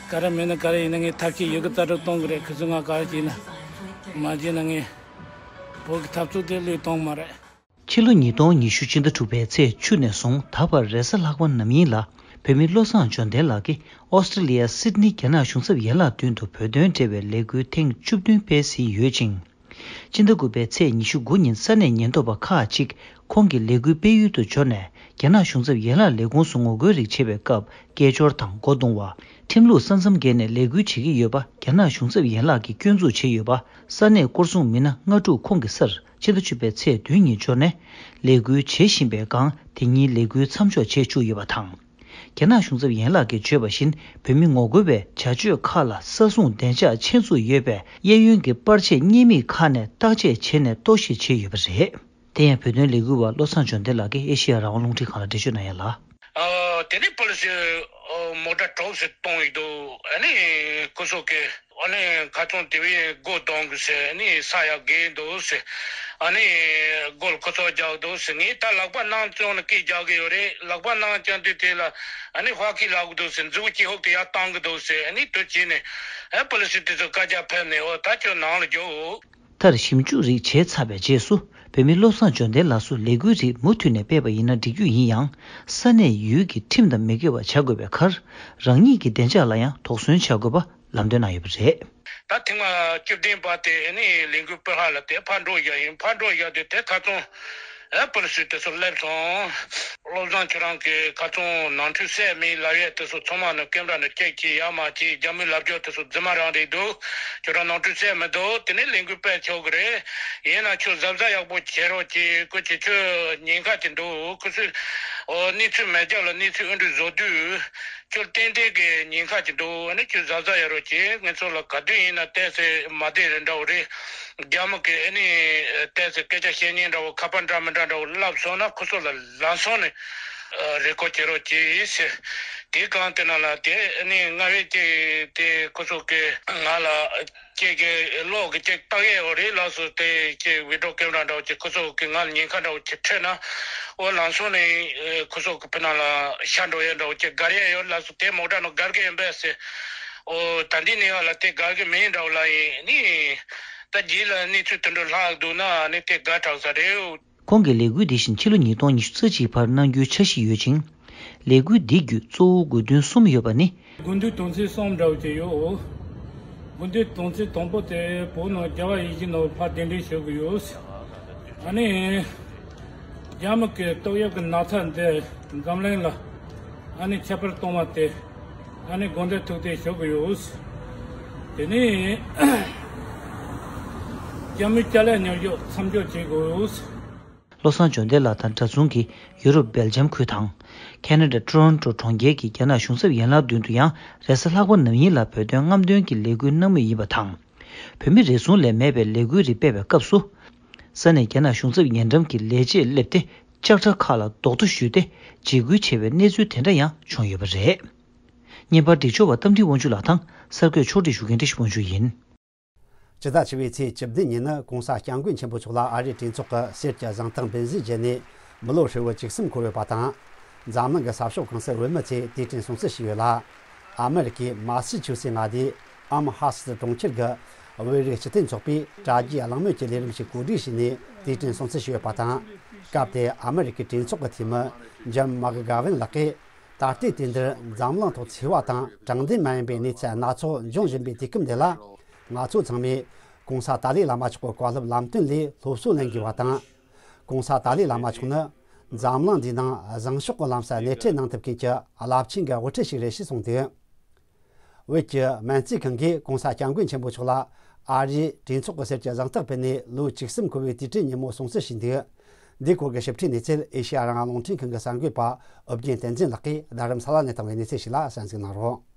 ག་རེ་མིན་ན་ག་རེ་ཡིན་ན་ངས་ཐབས་ཤེས་ཡོད་དགུ་རྩལ་སྤྲུགས་གཏོང་གི་རེད། ཁོ་ཚོས་ང་ག་རེ་བྱས་ན་མ་བྱས་ན་ངས་བོད་ཀྱི་འཐབ་རྩོད་དེ་བློས་གཏོང་མ་རེད། ཕྱི་ལོ་ཉིས་སྟོང་ཉི་ཤུ་ཕྱི་ཟླ་དྲུག་པའི་ཚེས་བཅུ་ནས་བཟུང་ད་བར་རེས་གཟའ་ལྷག་པ་ནམ་ཡིན་ལ་བོད་མི་བློ་བཟང་འབྱོར་ལྡན་ལགས་ཀྱིས་ཨོ་སི་ཀྲི་ལི་ཡ་སིད་ནི་རྒྱ་ནག་གཞུང་ཚབ་ཡན་ལག་མདུན་དུ་བོད་དོན་འབྲེལ་བའི་ལས་འགུལ་ཐེངས་བཅུ་བདུན་སྤེལ་ཟིན་ཡོད་ཅིང་། ཕྱི་ཟླ་དགུ་པའི་ཚེས་ཉི་ཤུ་དགུ་ཉིན་ས་གནས་ཉེན་རྟོག་པ་ཁག་ཅིག་ཁོང་གི་ལས་འགུལ་སྤེལ་ཡུལ་དུ་འབྱོར་ནས་རྒྱ་ནག་གཞུང་ཚབ་ཡན་ལག་ལས་ཁུངས་སུ་ངོ་རྒོལ་རིགས་བྱེད་པའི་སྐབས་སྐད་ཅོར་དང་སྒོ་རྡུང་བ། ཁྲིམས་ལུགས་ས་མཚམས་བརྒལ་ནས་ལས་འགུལ་བྱེད་ཀྱི་ཡོད་པ་རྒྱ་ནག་གཞུང་ཚབ་ཡན་ལག་གིས་སྐྱོན་འཛུགས་བྱས་ཡོད་པ་ས་གནས་སྐོར་སྲུང་མི་སྣ་ལྔ་དྲུག་ཁོང་གི་སར་ཕྱི་ཟླ་བཅུ་པའི་ཚེས་བདུན་ཉིན་འབྱོར་ནས་ལས་འགུལ་བྱེད་བཞིན་པའི་སྒང་དེ་ཉིན་ལས་འགུལ་མཚམས་འཇོག་བྱས་བཅུག་ཡོད་པ་དང་། རྒྱ་ནག་གཞུང་ཚབ་ཡན་ལག་གིས་བརྗོད་པ་བཞིན་བོད་མི་ངོ་རྒོལ་བའི་བྱ་སྤྱོད་ཁག་ལ་ས་སྲུང་བདེ་འཇགས་ཆེད་འཛུགས་ཡོད་པའི་གཡས་གཡོན་གྱི་པར་ཆས་བརྙན་མིག་ཁག་ནས་བརྟག་དཔྱད་བྱས་ནས་རྟོག་ཞིབ་བྱས་ཡོད་པ་རེད། དེ་ཡང་བོད་དོན་ལས་འགུལ་བ་བློ་བཟང་འབྱོར་ལྡན་ལགས་ཀྱིས་ཨེ་ཤེ་ཡ་རང་དབང་རླུང་འཕྲིན་ཁང་ལ་འགྲེལ་བརྗོད་གནང་ཡ་ལ། ཨ་དེ་ནས་པོ་ལི་སི་ཨ་མོ་ཊ་གྲོགས་སུ་གཏོང་ཡི་འདུག། ཨ་ནི་ཁོ་ཚོ་གི་ཨ་ནི་ཁ་ཚོན་དེ་བས་སྒོ་གཏོང་གི་ཟེར། ཨ་ནི་ས་ཡ་བརྒལ་འདུག་ཟེར། ཨ་ནི་སྒོར་ཁོ་ཚོ་རྒྱག་འདུག་ཟེར། ངས་ད་ལག་པ་ནང་བཙོང་ནས་སྐད་རྒྱག་གི་ཡོད་རེད། ལག་པ་ནང་བཙོང་དུས་དེ་ལ་ཨ་ནི་ཧྭ་ཁི་ལབ་གི་འདུག་ཟེར། མཛུབ་གུ་ཅི་ཧོབ་ཏེ་ཡར་བཏང་གི་འདུག་ཟེར། ཨ་ནི་དུ་བྱས་ནས་ཨ་པོ་ལི་སི་དེ་ཚོ་བཀའ་རྒྱ་ཕེབས་ནས་ཨོ་ད་ཁྱོད་ནང་ལ་རྒྱོབ། མཐར་ཞིབ་འཇུག་རིགས་བྱས་ཚར་བའི་རྗེས་སུ་བོད་མི་བློ་བཟང་འབྱོར་ལྡན་ལགས་སུ་ལས་འགུལ་རིགས་མུ་མཐུད་ནས་སྤེལ་བ་ཡིན་ན་འགྲིག་རྒྱུ་ཡིན་ཡང་ས་གནས་ཡུལ་གྱི་ཁྲིམས་དང་མི་འགལ་བ་བྱ་དགོས་པའི་ཁར་རང་ཉིད་ཀྱི་བདེ་འཇགས་ལ་ཡང་དོགས་ཟོན་བྱ་དགོས་པ་ལམ་སྟོན་གནང་ཡོད་པ་རེད། ད་ཐེངས་མ་བཅུ་བདུན་པ་དེ་ནི་ལས་འགུལ་སྤེལ་ཧ་ལ་དེ་ཕར་འགྲོ་བཞག་ཡིན། ཕར་འགྲོ་བཞག་དུས་དེ་ཁ་ཚོན་ ཨ་པོ་ལི་སི་དེ་ཚོ་སླེབས་སོང་། བློ་བཟང་ཁྱོད་རང་གི་ཁ་ཚོན་ནོར་འཁྲུལ་གསལ་མེད་ལབ་ཡས་དེ་ཚོ་ཚང་མ་ནི་ཀེམ་ར་ནས་ཅེག་བྱས་ཡ་མ་བྱས། རྒྱ་མིའི་ལབ་རྒྱུ་དེ་ཚོ་རྫུན་མ་རང་རེད་འདུག་ཁྱོད་རང་ནོར་འཁྲུལ་གསལ་མི་འདུག་དེ་ནས་ལས་འགུལ་སྤེལ་ཆོག་གི་རེད། ཡིན་ན་ཁྱོད་གཟབ་གཟབ་ཡག་པོ་བྱེད་རོགས་གྱིས། ཁོ་ཆེ་ཆོས་ཉེན་ཁ་ཅིག་འདུག་ཁོ་ཚོས་ཨོ་གནས་ཚུལ་མེད་རྒྱུ་ལ་གནས་ཚུལ་འུར་འདྲི་བཟོ་དུས། ཁྱོད་ཏན་ཏན་གྱི་ཉེན་ཁ་ཅིག་འདུག་ཨ་ནི་ཁྱོད་གཟབ་གཟབ་ཡོད་རོགས་གྱིས། ངེད་ཚོ་ལ་ག་དུས་ཡིན་ན་ཏོག་ཙམ་མ་བདེ་རེད་འདྲ་བོ་རེད། རྒྱ་མི་གི་ཨ་ནི་ཏོག་ཙམ་སྐད་ཆ་བཤད་ཉན་འདྲ་བོ། ཁ་པར་འདྲ་མི་འདྲ་འདྲ་བོ་ལབ་སོང་ན་ཁོ་ཚོ་ལ་ལམ་སང་ནས་རེ་སྐུལ་བྱེད་རོགས་གྱིས་ཟེར། དེ་གང་དེ་ན་ལ་དེ་ཨ་ནི་སྔ་བས་ཀྱི་དེ་ཁོ་ཚོ་གི་ང་ལ། ཁྱེད་ཀྱི་གློག་གི་ཅིག་བཏགས་ཡས་ཡོད་རེད་ལགས་སོ། དེ་ཅིག་བི་ཌི་ཡོ་ཀེམ་ར་འདྲ་བོ་ཅིག་ཁོ་ཚོ་གི་ང་ལ་ཉེན་ཁ་འདྲ་བོ་ཅིག་འཕྲད་ན། ཨོ་ལམ་སང་ནས་ཨེ་ཁོ་ཚོ་གི་ཕི་ནང་ལ་ཤ་འགྲོ་ཡས་འདྲ་བོ་ཅིག་བརྒལ་ཡས་ཡོད་ལགས་སོ། དེ་མོ་ཊ་ནང་བརྒལ་གི་ཡིན་པས་ཟེར། ཨོ་ད་འདི་ནས་ཡར་ལ་དེ་བརྒལ་གི་མིན་འདྲ་བོ་ལབ་ཡིན་ནི། ད་རྗེས་ལ་གནས་ཚུལ་དེ་འདྲ་ལྷག་འདུག་ན་ནི་དེ་དགའ་དྲགས་ས་རེད། ཁོང་གིས་ལས་འགུལ་འདི་བཞིན་ཕྱི་ལོ་ཉིས་སྟོང་ཉི་ཤུ་རྩ་གཅིག་བར་གནང་རྒྱུའི་འཆར་གཞི་ཡོད་ཅིང་། ལས་འགུལ་འདི་བརྒྱུད་གཙོ་བོ་དགོས་འདུན་གསུམ་ཡོད་པ་ནི། དགོས་འདུན་དོན་ཚན་གསུམ་འདྲ་བོ་ཅིག་ཡོད། དགོས་འདུན་དོན་ཚན་དང་པོ་དེ་བོད་ནང་རྒྱལ་བ་ཡིད་བཞིན་ནོར་བུ་ཕར་གདན་འདྲེན་ཞུ་གི་ཡོད། ཨ་ནི་རྒྱ་མི་གི་ཏོག་དབྱིབས་ཀྱི་ན་ཚ་འདི་འཛམ་གླིང་ལ་ཨ་ནི་ཁྱབ་པར་གཏོང་བ་དེ་ཨ་ནི་དགོས་འདུན་ཐུགས་གཏན་ཞུ་གི་ཡོད། དེ་ནས་རྒྱ་མི་སྐྱབས་ལས་མཉམ་ཞུགས་མཚམས་འཇོག་བྱེད་དགོས། བློ་བཟང་འབྱོར་ལྡན་ལགས་དང་འདྲ་མཚུངས་ཀྱིས་ཡུ་རོབ་སྦེལ་ཇམ་ཁུལ་དང་། ཁེ་ན་ཌ་ཊོ་རོན་ཊོ་གྲོང་ཁྱེར་གྱི་རྒྱ་ནག་གཞུང་ཚབ་ཡན་ལག་མདུན་དུ་ཡང་རེས་གཟའ་ལྷག་པ་ནམ་ཡིན་ལ་བོད་དོན་རྔམ་སྟོན་གྱི་ལས་འགུལ་གནང་མུས་ཡིན་པ་དང་། བོད་མི་རེ་ཟུང་ལས་མེད་པའི་ལས་འགུལ་རིགས་སྤེལ་བའི་སྐབས་སུ། ས་གནས་རྒྱ་ནག་གཞུང་ཚབ་ཉེ་འགྲམ་གྱི་ལས་བྱེད་སླེབས་ཏེ་ལྕགས་དྲ་ཁག་ལ་རྡོག་ཐོ་གཞུས་ཏེ་འཇིགས་སྐུལ་བྱས་པའི་གནས་ཚུལ་དེ་འདྲ་ཡང་བྱུང་ཡོད་པ་རེད། བརྙན་པར་སྒྲིག་སྦྱོར་བ་རྟ་མགྲིན་དབང་ཕྱུག་ལགས་དང་གསར་འགོད་ཕྱོགས་སྒྲིག་ཞུ་མཁན་བཀྲ་ཤིས་དབང་ཕྱུག་ཡིན། སྤྱི་ཟླ་བཅུ་པའི་ཚེས་བཅུ་བདུན་ཉིན་ནི་༸གོང་ས་༸སྐྱབས་མགོན་ཆེན་པོ་མཆོག་ལ་ཨ་རིའི་གྲོས་ཚོགས་ཀྱི་གསེར་གྱི་གཟེངས་རྟགས་འབུལ་གཟིགས་བརྒྱུད་ནས་མི་ལོ་ཧྲིལ་བོ་བཅུ་གསུམ་འཁོར་ཡོད་པ་དང་། འཛམ་གླིང་གི་ས་ཕྱོགས་གང་སར་བོད་མི་ཚོས་དུས་དྲན་སྲུང་བརྩི་བྱས་ཡོད་ལ། ཨ་མི་རི་ཀའི་མ་སི་ཆུ་སི་མངའ་སྡེའི་ཨམ་ཧ་སི་གྲོང་ཁྱེར་གྱི་བོད་རིགས་སྤྱི་མཐུན་ཚོགས་པས་དྲ་རྒྱའི་གླེང་མོལ་གྱི་ལས་རིམ་ཞིག་གོ་སྒྲིག་བྱས་ནས་དུས་དྲན་སྲུང་བརྩི་བྱས་ཡོད་པ་དང་། སྐབས་དེར་ཨ་མི་རི་ཀའི་གྲོས་ཚོགས་ཀྱི་འཐུས་མི་ཇིམ་མག་གྷ་ཝིན་ལགས་ཀྱིས། ད་ལྟའི་དུས་འདིར་འཛམ་གླིང་ཐོག་འཚེ་བ་དང་དྲང་བདེན་མ་ཡིན་པའི་གནས་ཚུལ་སྣ་ཚོགས་འབྱུང་བཞིན་པའི་དུས་སྐབས་འདི་ལ། ང་ཚོ་ཚང་མས་༸གོང་ས་ཏཱ་ལའི་བླ་མ་མཆོག་གི་བཀའ་སློབ་ལམ་སྟོན་ལས་སློབ་གསོ་ལེན་དགོས་པ་དང་།༸གོང་ས་ཏཱ་ལའི་བླ་མ་མཆོག་ནི་འཛམ་གླིང་འདིའི་ནང་བཟང་ཕྱོགས་ཀྱི་ལམ་སར་སྣེ་ཁྲིད་གནང་ཐུབ་མཁན་གྱི་རླབས་ཆེན་གྱི་དབུ་ཁྲིད་ཞིག་རེད་ཞེས་གསུངས་འདུག་བོད་ཀྱི་སྨན་རྩིས་ཁང་གིས་༸གོང་ས་༸སྐྱབས་མགོན་ཆེན་པོ་མཆོག་ལ་ཨ་རིའི་གྲོས་ཚོགས་ཀྱི་གསེར་གྱི་གཟེངས་རྟགས་ཕུལ་ནས་ལོ་བཅུ་གསུམ་འཁོར་བའི་དུས་དྲན་ཉིན་མོ་སྲུང་བརྩི་ཞུས་འདུག་འདིའི་སྐོར་གྱི་ཞིབ་ཕྲའི་གནས་ཚུལ་ཨེ་ཤེ་ཡ་རང་དབང་རླུང་འཕྲིན་ཁང་གི་གསར་འགོད་པ་ཨོ་རྒྱན་བསྟན་འཛིན་ལགས་ཀྱིས་རྡ་རམ་ས་ལ་ནས་བཏང་བའི་གནས་ཚུལ་ཞིག་ལ་གསན་གཟིགས་གནང་རོགས།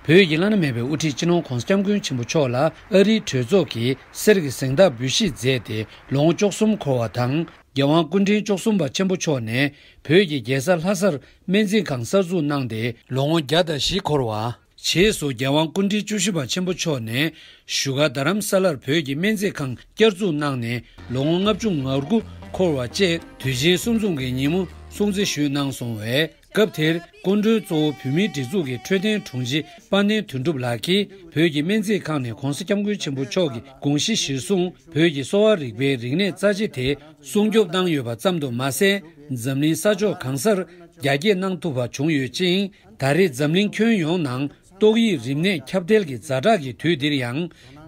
བོད་ཀྱི་བླ་ན་མེད་པའི་དབུ་ཁྲིད་སྤྱི་ནོར་༸གོང་ས་༸སྐྱབས་མགོན་ཆེན་པོ་མཆོག་ལ་ཨ་རིའི་གྲོས་ཚོགས་ཀྱིས་གསེར་གྱི་གཟེངས་རྟགས་འབུལ་བཞེས་མཛད་དེ་ལོ་ངོ་བཅུ་གསུམ་འཁོར་བ་དང་། རྒྱལ་དབང་སྐུ་ཕྲེང་བཅུ་གསུམ་པ་ཆེན་པོ་མཆོག་ནས་བོད་ཀྱི་རྒྱལ་ས་ལྷ་སར་སྨན་རྩིས་ཁང་གསར་འཛུགས་གནང་སྟེ་ལོ་ངོ་བརྒྱ་དང་བཞི་འཁོར་བ། རྗེས་སུ་རྒྱལ་དབང་སྐུ་ཕྲེང་བཅུ་བཞི་པ་ཆེན་པོ་མཆོག་ནས་བཞུགས་སྒར་རྡ་རམ་ས་ལར་བོད་ཀྱི་སྨན་རྩིས་ཁང་བསྐྱར་འཛུགས་གནང་ནས་ལོ་ངོ་ལྔ་བཅུ་ང་དགུ་འཁོར་བ་བཅས་དུས་ཆེན་གསུམ་འཛོམས་ཀྱི་ཉིན་མོ་སྲུང་བརྩི་ཞུས་གནང་སོང་བས། སྐབས་དེར་སྐུ་མགྲོན་གཙོ་བོ་བོད་མིའི་སྒྲིག་འཛུགས་ཀྱི་འཕྲོད་བསྟེན་དྲུང་ཆེ་དཔལ་ལྡན་དོན་གྲུབ་ལགས་ཀྱིས་བོད་ཀྱི་སྨན་རྩིས་ཁང་ནས་༸གོང་ས་༸སྐྱབས་མགོན་ཆེན་པོ་མཆོག་གི་དགོངས་གཞི་གཞིར་བཟུང་བོད་ཀྱི་གསོ་བ་རིག་པའི་རིག་གནས་རྩ་ཆེ་དེ་སྲུང་སྐྱོབ་གནང་ཡོད་པ་ཙམ་དུ་མ་ཟད། འཛམ་གླིང་ས་ཕྱོགས་གང་སར་རྒྱ་སྐྱེད་གནང་ཐུབ་པ་བྱུང་ཡོད་ཅིང་། ད་རེས་འཛམ་གླིང་ཁྱོན་ཡོངས་ནང་ཏོག་དབྱིབས་རིམས་ནད་ཁྱབ་གདལ་གྱི་ཛ་དྲག་གི་དུས་འདིར་ཡང་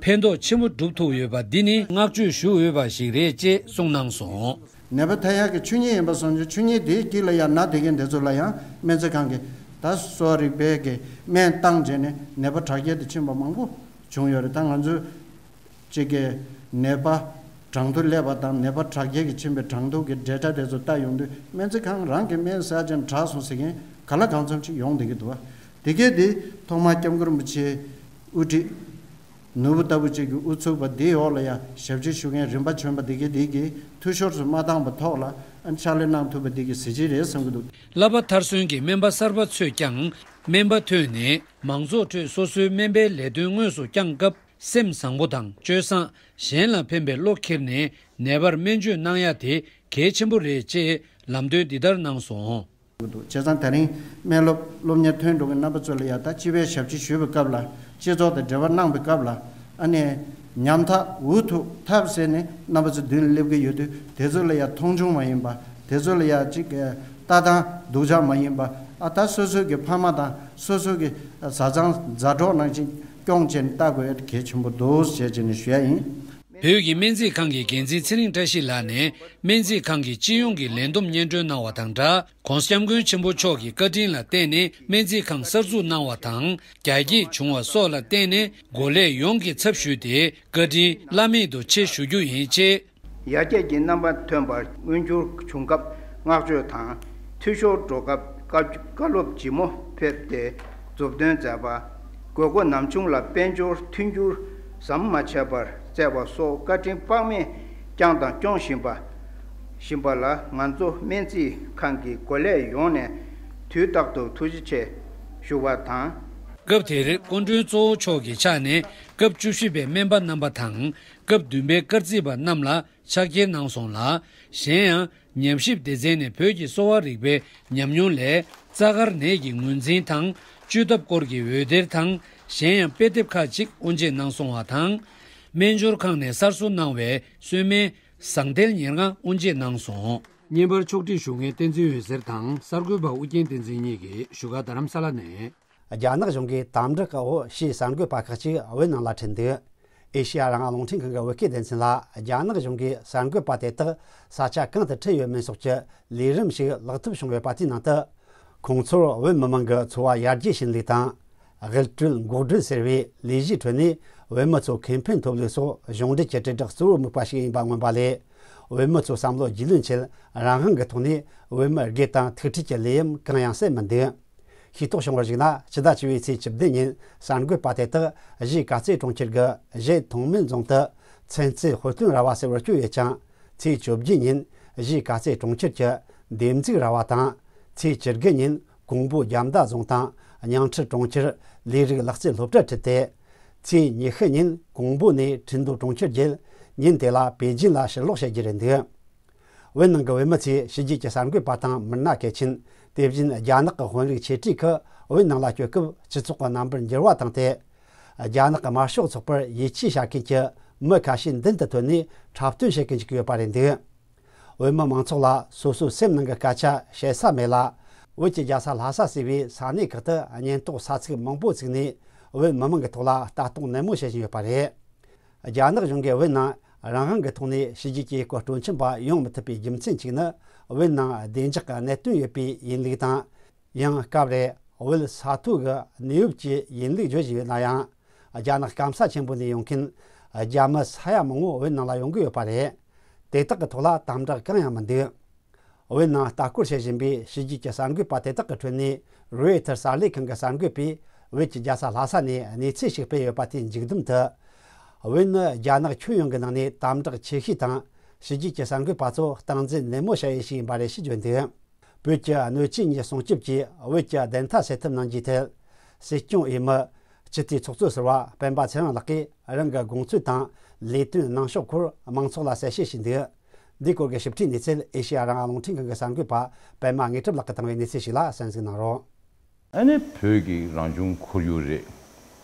ཕན་ཐོགས་ཆེན་པོ་བསྒྲུབ་ཐུབ་ཡོད་པ་འདི་ནི་བསྔགས་བརྗོད་ཞུ་འོས་པ་ཞིག་རེད་ཅེས་གསུངས་གནང་སོང་། ནད་པ་ཐེབས་ཡག་གི་ཆོས་ཉིད་ཡིན་པ་སོང་ཙང་ཆོས་ཉིད་དེའི་དཀྱིལ་ལ་ཡང་ན་བསྡད་མཁན་དེ་ཚོ་ལ་ཡང་སྨན་རྩིས་ཁང་གིས་ད་གསོ་བ་རིག་པའི་གི་སྨན་བཏང་བྱས་ནས་ནད་པ་དྲག་སྐྱེད་དུ་ཕྱིན་པ་མང་པོ་བྱུང་ཡོད་རེད། ད་ང་ཚོས་གཅིག་གི་ནད་པ་གྲང་དུ་སླེབས་པ་དང་ནད་པ་དྲག་སྐྱེད་ཀྱི་ཕྱིན་པའི་གྲང་དུ་གི་འབྲེལ་སྒྲ་དེ་ཚོ་ལྟ་ཡོང་དུས་སྨན་རྩིས་ཁང་རང་གི་སྨན་ཟ་བྱས་ནས་དྲག་སོང་ཟེར་མཁན་ག་ལ་གང་འཚམ་ཅིག་ཡོང་བསྡད་ཀྱི་འདུག་བ། དེ་གས་དེ་ཐོག་མར་༸སྐྱབས་མགོན་རིན་པོ་ཆེ་དབུ་ཁྲིད། ནོར་བུ་ལྟ་བུ་ཅིག་གི་དབུ་ཚུགས་པ་འདིའི་འོག་ལ་ཡང་ཞབས་ཕྱི་ཞུ་མཁན་རིམ་པ་བྱོན་པ་འདི་གའི་འདི་གིས་འཐུས་ཤོར་སུ་མ་བཏང་བ་ཐོག་ལ་ཨ་ཕྱག་ལས་གནང་ཐུབ་པ་འདི་གི་གཟི་བརྗིད་རེད་བསམ་གྱི་འདུག་བསླབ་པ་མཐར་སོན་གྱི་སྨན་པ་གསར་པ་ཚོས་ཀྱང་སྨན་པ་ཐོན་ནས་མང་ཚོགས་ཁྲོད་སོ་སོའི་སྨན་པའི་ལས་དོན་དངོས་སུ་བསྐྱངས་སྐབས་སེམས་བཟང་པོ་དང་སྤྱོད་བཟང་། གཞན་ལ་ཕན་པའི་བློ་འཁྱེར་ནས་ནད་པར་སྨན་བཅོས་གནང་ཡ་དེ་གལ་ཆེན་པོ་རེད་ཅེས་ལམ་སྟོན་འདི་ལྟར་གནང་སོང་། བྱས་ཙང་དེ་རིང་སྨན་སློབ་སློབ་གཉེར་ཐོན་འགྲོ་མཁན་རྣམ་པ་ཚོ་ལ་ཡང་ད་སྤྱི་པའི་ཞབས་ཕྱི་ཞུས་པའི་སྐབས་ལ་སྤྱི་ཚོགས་དང་འབྲེལ་བ་གནང་པའི་སྐབས་ལ་ཨ་ནི་ཉམ་ཐག་འུ་ཐུག་ཐབས་ཟད་ནས་རྣམ་པ་ཚོ་མདུན་ལ་སླེབས་ཀྱི་ཡོད་དུས་དེ་ཚོ་ལ་ཡང་མཐོང་ཆུང་མ་ཡིན་པ་དེ་ཚོ་ལ་ཡང་ཅིག་ལྟ་སྟངས་སྡུག་ཅག་མ་ཡིན་པ་ཨ་ད་སོ་སོའི་གི་ཕ་མ་དང་སོ་སོའི་གི་བཟའ་ཚང་མཛའ་གྲོགས་ནང་བཞིན་སྐྱོང་བྱས་ནས་ལྟ་དགོས་ཡ་གལ་ཆེན་པོ་འདུག་ཟེར་བྱས་ནས་ཞུ་ཡ་ཡིན། བོད་ཀྱི་སྨན་རྩིས་ཁང་གི་འགན་འཛིན་ཚེ་རིང་བཀྲ་ཤིས་ལགས་ནས་སྨན་རྩིས་ཁང་གི་སྤྱི་ཡོངས་ཀྱི་ལས་བསྡོམས་སྙན་སྒྲོན་གནང་བ་དང་སྦྲགས། ྋགོང་ས་ྋསྐྱབས་མགོན་ཆེན་པོ་མཆོག་གི་བཀའ་དྲིན་ལ་བརྟེན་ནས་སྨན་རྩིས་ཁང་གསར་འཛུགས་གནང་བ་དང་རྒྱ་སྐྱེད་བྱུང་བ་སོགས་ལ་བརྟེན་ནས་འགོ་ལས་ཡོངས་ཀྱི་ཚབ་ཞུས་ཏེ་བཀའ་དྲིན་བླ་མེད་དུ་ཆེ་ཞུ་རྒྱུ་ཡིན་ཅེས། ཡར་རྒྱས་ཀྱི་རྣམ་པ་ཐོན་པར་མངོན་འགྱུར་བྱུང་སྐབས་བསྔགས་བརྗོད་དང་། འཐུས་ཤོར་འགྲོ་སྐབས་བཀའ་བཀའ་སློབ་ལྗིད་མོ་ཕེབས་ཏེ་མཛུབ་སྟོན་མཛད་པ། དགོས་མཁོ་ནམ་བྱུང་ལ་དཔལ་འབྱོར་མཐུན་འགྱུར་ཟམ་མ་ཆད་པར་བསྩལ་བ་སོགས་བཀའ་དྲིན་དཔག་མེད་བསྐྱངས་དང་སྐྱོང་བཞིན་པ། བཞིན་པ་ལ་ང་ཚོ་སྨན་རྩིས་ཁང་གི་འགོ་ལས་ཡོངས་ནས་དུས་རྟག་ཏུ་ཐུགས་རྗེ་ཆེ་ཞུ་བ་དང་། སྐབས་དེར་སྐུ་མགྲོན་གཙོ་བོ་མཆོག་གི་ཕྱག་ནས་སྐབས་བཅུ་བཞི་པའི་སྨན་པ་རྣམ་པ་དང་སྐབས་བདུན་པའི་སྐར་རྩིས་པ་རྣམས་ལ་ཕྱག་འཁྱེར་གནང་སོང་ལ། གཞན་ཡང་ཉམས་ཞིབ་སྡེ་ཚན་ནས་བོད་ཀྱི་གསོ་བ་རིག་པའི་ཉམས་མྱོང་ལས་རྩ་དཀར་ནད་ཀྱི་ངོས་འཛིན་དང་བཅོས་ཐབས་སྐོར་གྱི་འོད་སྡེར་དང་གཞན་ཡང་དཔེ་དེབ་ཁག་ཅིག་དབུ་འབྱེད་གནང་སོང་བ་དང་། སྨན་སྦྱོར་ཁང་ནས་གསར་བཟོ་གནང་བའི་གསོལ་སྨན་ཟངས་ཐལ་ཉེར་ལྔ་དབུ་འབྱེད་གནང་སོང་། བརྙན་པར་ཕྱོགས་སྒྲིག་ཞུ་མཁན་བསྟན་འཛིན་འོད་ཟེར་དང་གསར་འགོད་པ་ཨུ་རྒྱན་བསྟན་འཛིན་གཉིས་ཀྱིས་བཞུགས་སྒར་རྡ་རམ་ས་ལ་ནས། རྒྱ་ནག་གཞུང་གིས་དམ་དྲག་གི་འོག་ཕྱིའི་གསར་འགོད་པ་ཁག་ཅིག་བོད་ནང་ལ་ཁྲིད་འདུག་ཨེ་ཤེ་ཡ་རང་དབང་རླུང་འཕྲིན་ཁང་གི་བོད་སྐད་སྡེ་ཚན་ལ་རྒྱ་ནག་གཞུང་གིས་གསར་འགོད་པ་དེ་དག་ས་ཆ་གང་དུ་ཁྲིད་ཡོད་མིན་སོགས་ཀྱི་ལས་རིམ་ཞིག་ལེགས་ཐོབ་བྱུང་ཡོད་པ་དེའི་ནང་དུ། ཁོང་ཚོར་བོད་མི་མང་གི་འཚོ་བ་ཡར་རྒྱས་ཕྱིན་ལུགས་དང་། དབུལ་སྒྲོལ་འགོག་སྒྲོལ་ཟེར་བའི་ལས་གཞིའི་ཁྲོད་ནས་བོད་མི་ཚོ་ཁེ་ཕན་ཐོབ་ལུགས་སོགས་གཞུང་འབྲེལ་གྱི་དྲིལ་བསྒྲགས་གཙོ་བོར་དམིགས་པ་ཞིག་ཡིན་པ་མངོན་པ་ལས། བོད་མི་ཚོའི་བསམ་བློ་རྒྱུས་ལོན་ཆེད་རང་དབང་གི་ཐོག་ནས་བོད་མི་སྒེར་དང་ཐུག་འཕྲད་ཀྱི་ལས་རིམ་གང་ཡང་གསན་མི་འདུག་ཤེས་རྟོགས་བྱུང་བར་གཞིགས་ན། ཕྱི་ཟླ་བཅུ་པའི་ཚེས་བཅུ་བདུན་ཉིན་གསར་འགོད་པ་དེ་དག་གཞིས་ཀ་རྩེ་གྲོང་ཁྱེར་གྱི་གཞིས་ཐོང་མིན་རྫོང་དུ་ཚན་རྩལ་དཔེ་སྟོན་ར་བ་ཟེར་བར་བསྐྱོད་ཡོད་ཀྱང་། ཚེས་བཅོ་བརྒྱད་ཉིན་གཞིས་ཀ་རྩེ་གྲོང་ཁྱེར་གྱི་འདེབས་འཛུགས་ར་བ་དང་། ཚེས་བཅུ་དགུ་ཉིན་ཀོང་པོ་རྒྱ་མདའ་རྫོང་དང་ཉང་ཁྲི་གྲོང་ཁྱེར་ལས་རིགས་ལག་རྩལ་སློབ་གྲྭར་ཁྲིད་དེ། ཚེས་ཉི་ཤུ་ཉིན་ཀོང་པོ་ནས་ཁྲིན་ཏུའུ་གྲོང་ཁྱེར་བརྒྱུད་ཉིན་དེ་ལ་པེ་ཅིན་ལ་ཕྱིར་ལོག་བྱེད་རྒྱུ་རེད་འདུག་བོད་ནང་གི་བོད་མི་ཚོས་ཕྱི་རྒྱལ་གྱི་གསར་འགོད་པ་དང་མི་སྣ་གལ་ཆེན། དེ་བཞིན་རྒྱ་ནག་གི་དཔོན་རིགས་ཆེ་གྲས་ཁག་བོད་ནང་ལ་བསྐྱོད་སྐབས་སྤྱི་ཚོགས་ཀྱི་རྣམ་པར་འགྱུར་བ་བཏང་སྟེ། རྒྱ་ནག་གི་དམར་ཤོག་ཚོགས་པར་ཡིད་ཆེས་བྱ་མཁན་གྱི་མི་ཁ་ཤས་མདུན་དུ་ཐོན་ནས་འཁྲབ་སྟོན་བྱེད་ཀྱི་འཇུག་གི་ཡོད་པ་རེད་འདུག་བོད་མི་མང་ཚོགས་ལ་སོ་སོའི་སེམས་ནང་གི་སྐད་ཆ་བཤད་ས་མེད་ལ། བོད་ཀྱི་རྒྱལ་ས་ལྷ་ས་ཟེར་བའི་ས་གནས་ཁག་ཏུ་ཉེན་རྟོག་ས་ཚིགས་མང་པོ་བཙུགས་ནས་བོད་མི་མང་གི་ཐོག་ལ་ལྟ་རྟོག་ནན་མོ་བྱེད་བཞིན་ཡོད་པ་རེད། རྒྱ་ནག་གཞུང་གིས་བོད་ནང་རང་དབང་གི་ཐོག་ནས་ཕྱི་རྒྱལ་གྱི་སྐོར་སྤྲོ་འཆམ་པ་ཡོང་མི་ཐུབ་པའི་རྒྱུ་མཚན་གཅིག་ནི། བོད་ནང་བདེ་འཇགས་ཀྱི་གནད་དོན་ཡོད་པས་ཡིན་ལུགས་དང་། ཡང་སྐབས་རེ་བོད་ས་ཐོག་གི་གནས་བབ་ཀྱིས་ཡིན་ལུགས་བརྗོད་བཞིན་ཡོད་ན་ཡང་། རྒྱ་ནག་སྐམ་ས་ཆེན་པོ་ནས་ཡོང་མཁན་རྒྱ་མི་ས་ཡ་མང་བོ་བོད་ནང་ལ་ཡོང་གི་ཡོད་པ་རེད། དེ་དག་གི་ཐོག་ལ་དམ་དྲག་གང་ཡང་མི་འདུག་བོད་ནང་ལྟ་སྐོར་བྱེད་བཞིན་པའི་ཕྱི་རྒྱལ་གྱི་གསར་འགོད་པ་དེ་དག་གི་ཁྲོད་ནས་རོའི་ཊར་གསར་ལས་ཁང་གི་གསར་འགོད་པས་བོད་ཀྱི་རྒྱལ་ས་ལྷ་ས་ནས་གནས་ཚུལ་ཞིག་སྤེལ་ཡོད་པ་དེའི་མཇུག་བསྡོམས་དུ། བོད་ནི་རྒྱ་ནག་ཁྱོན་ཡོངས་ཀྱི་ནང་ནས་དམ་དྲག་ཆེ་ཤོས་དང་། ཕྱི་རྒྱལ་གྱི་གསར་འགོད་པ་ཚོ་སྟངས་འཛིན་ནན་མོ་བྱ་ཡུལ་ཞིག་ཡིན་པ་རེད་ཞེས་བརྗོད་འདུག་བོད་ཀྱི་སྣོད་བཅུད་གཉིས་སྲུང་སྐྱོབ་ཀྱིས་བོད་ཀྱི་བདེན་མཐའ་སེལ་ཐབས་གནང་རྒྱུའི་ཐད། སྲིད་སྐྱོང་འོས་མི། སྤྱི་འཐུས་ཚོགས་གཙོ་ཟུར་པ་སྤེན་པ་ཚེ་རིང་ལགས་ཀྱིས་རང་གི་དགོངས་ཚུལ་དང་ལས་དོན་གནང་ཕྱོགས་སྐོར་མང་ཚོགས་ལ་གསལ་བཤད་བྱས་འདུག་འདིའི་སྐོར་གྱི་ཞིབ་ཕྲའི་གནས་ཚུལ་ཨེ་ཤེ་ཡ་རང་དབང་རླུང་འཕྲིན་ཁང་གི་གསར་འགོད་པ་པད་མ་དངོས་གྲུབ་ལགས་ཀྱིས་བཏང་བའི་གནས་ཚུལ་ཞིག་ལ་གསན་གཟིགས་གནང་རོགས། ཨ་ནི་བོད་ཀྱི་རང་བྱུང་ཁོར་ཡུག་རེད།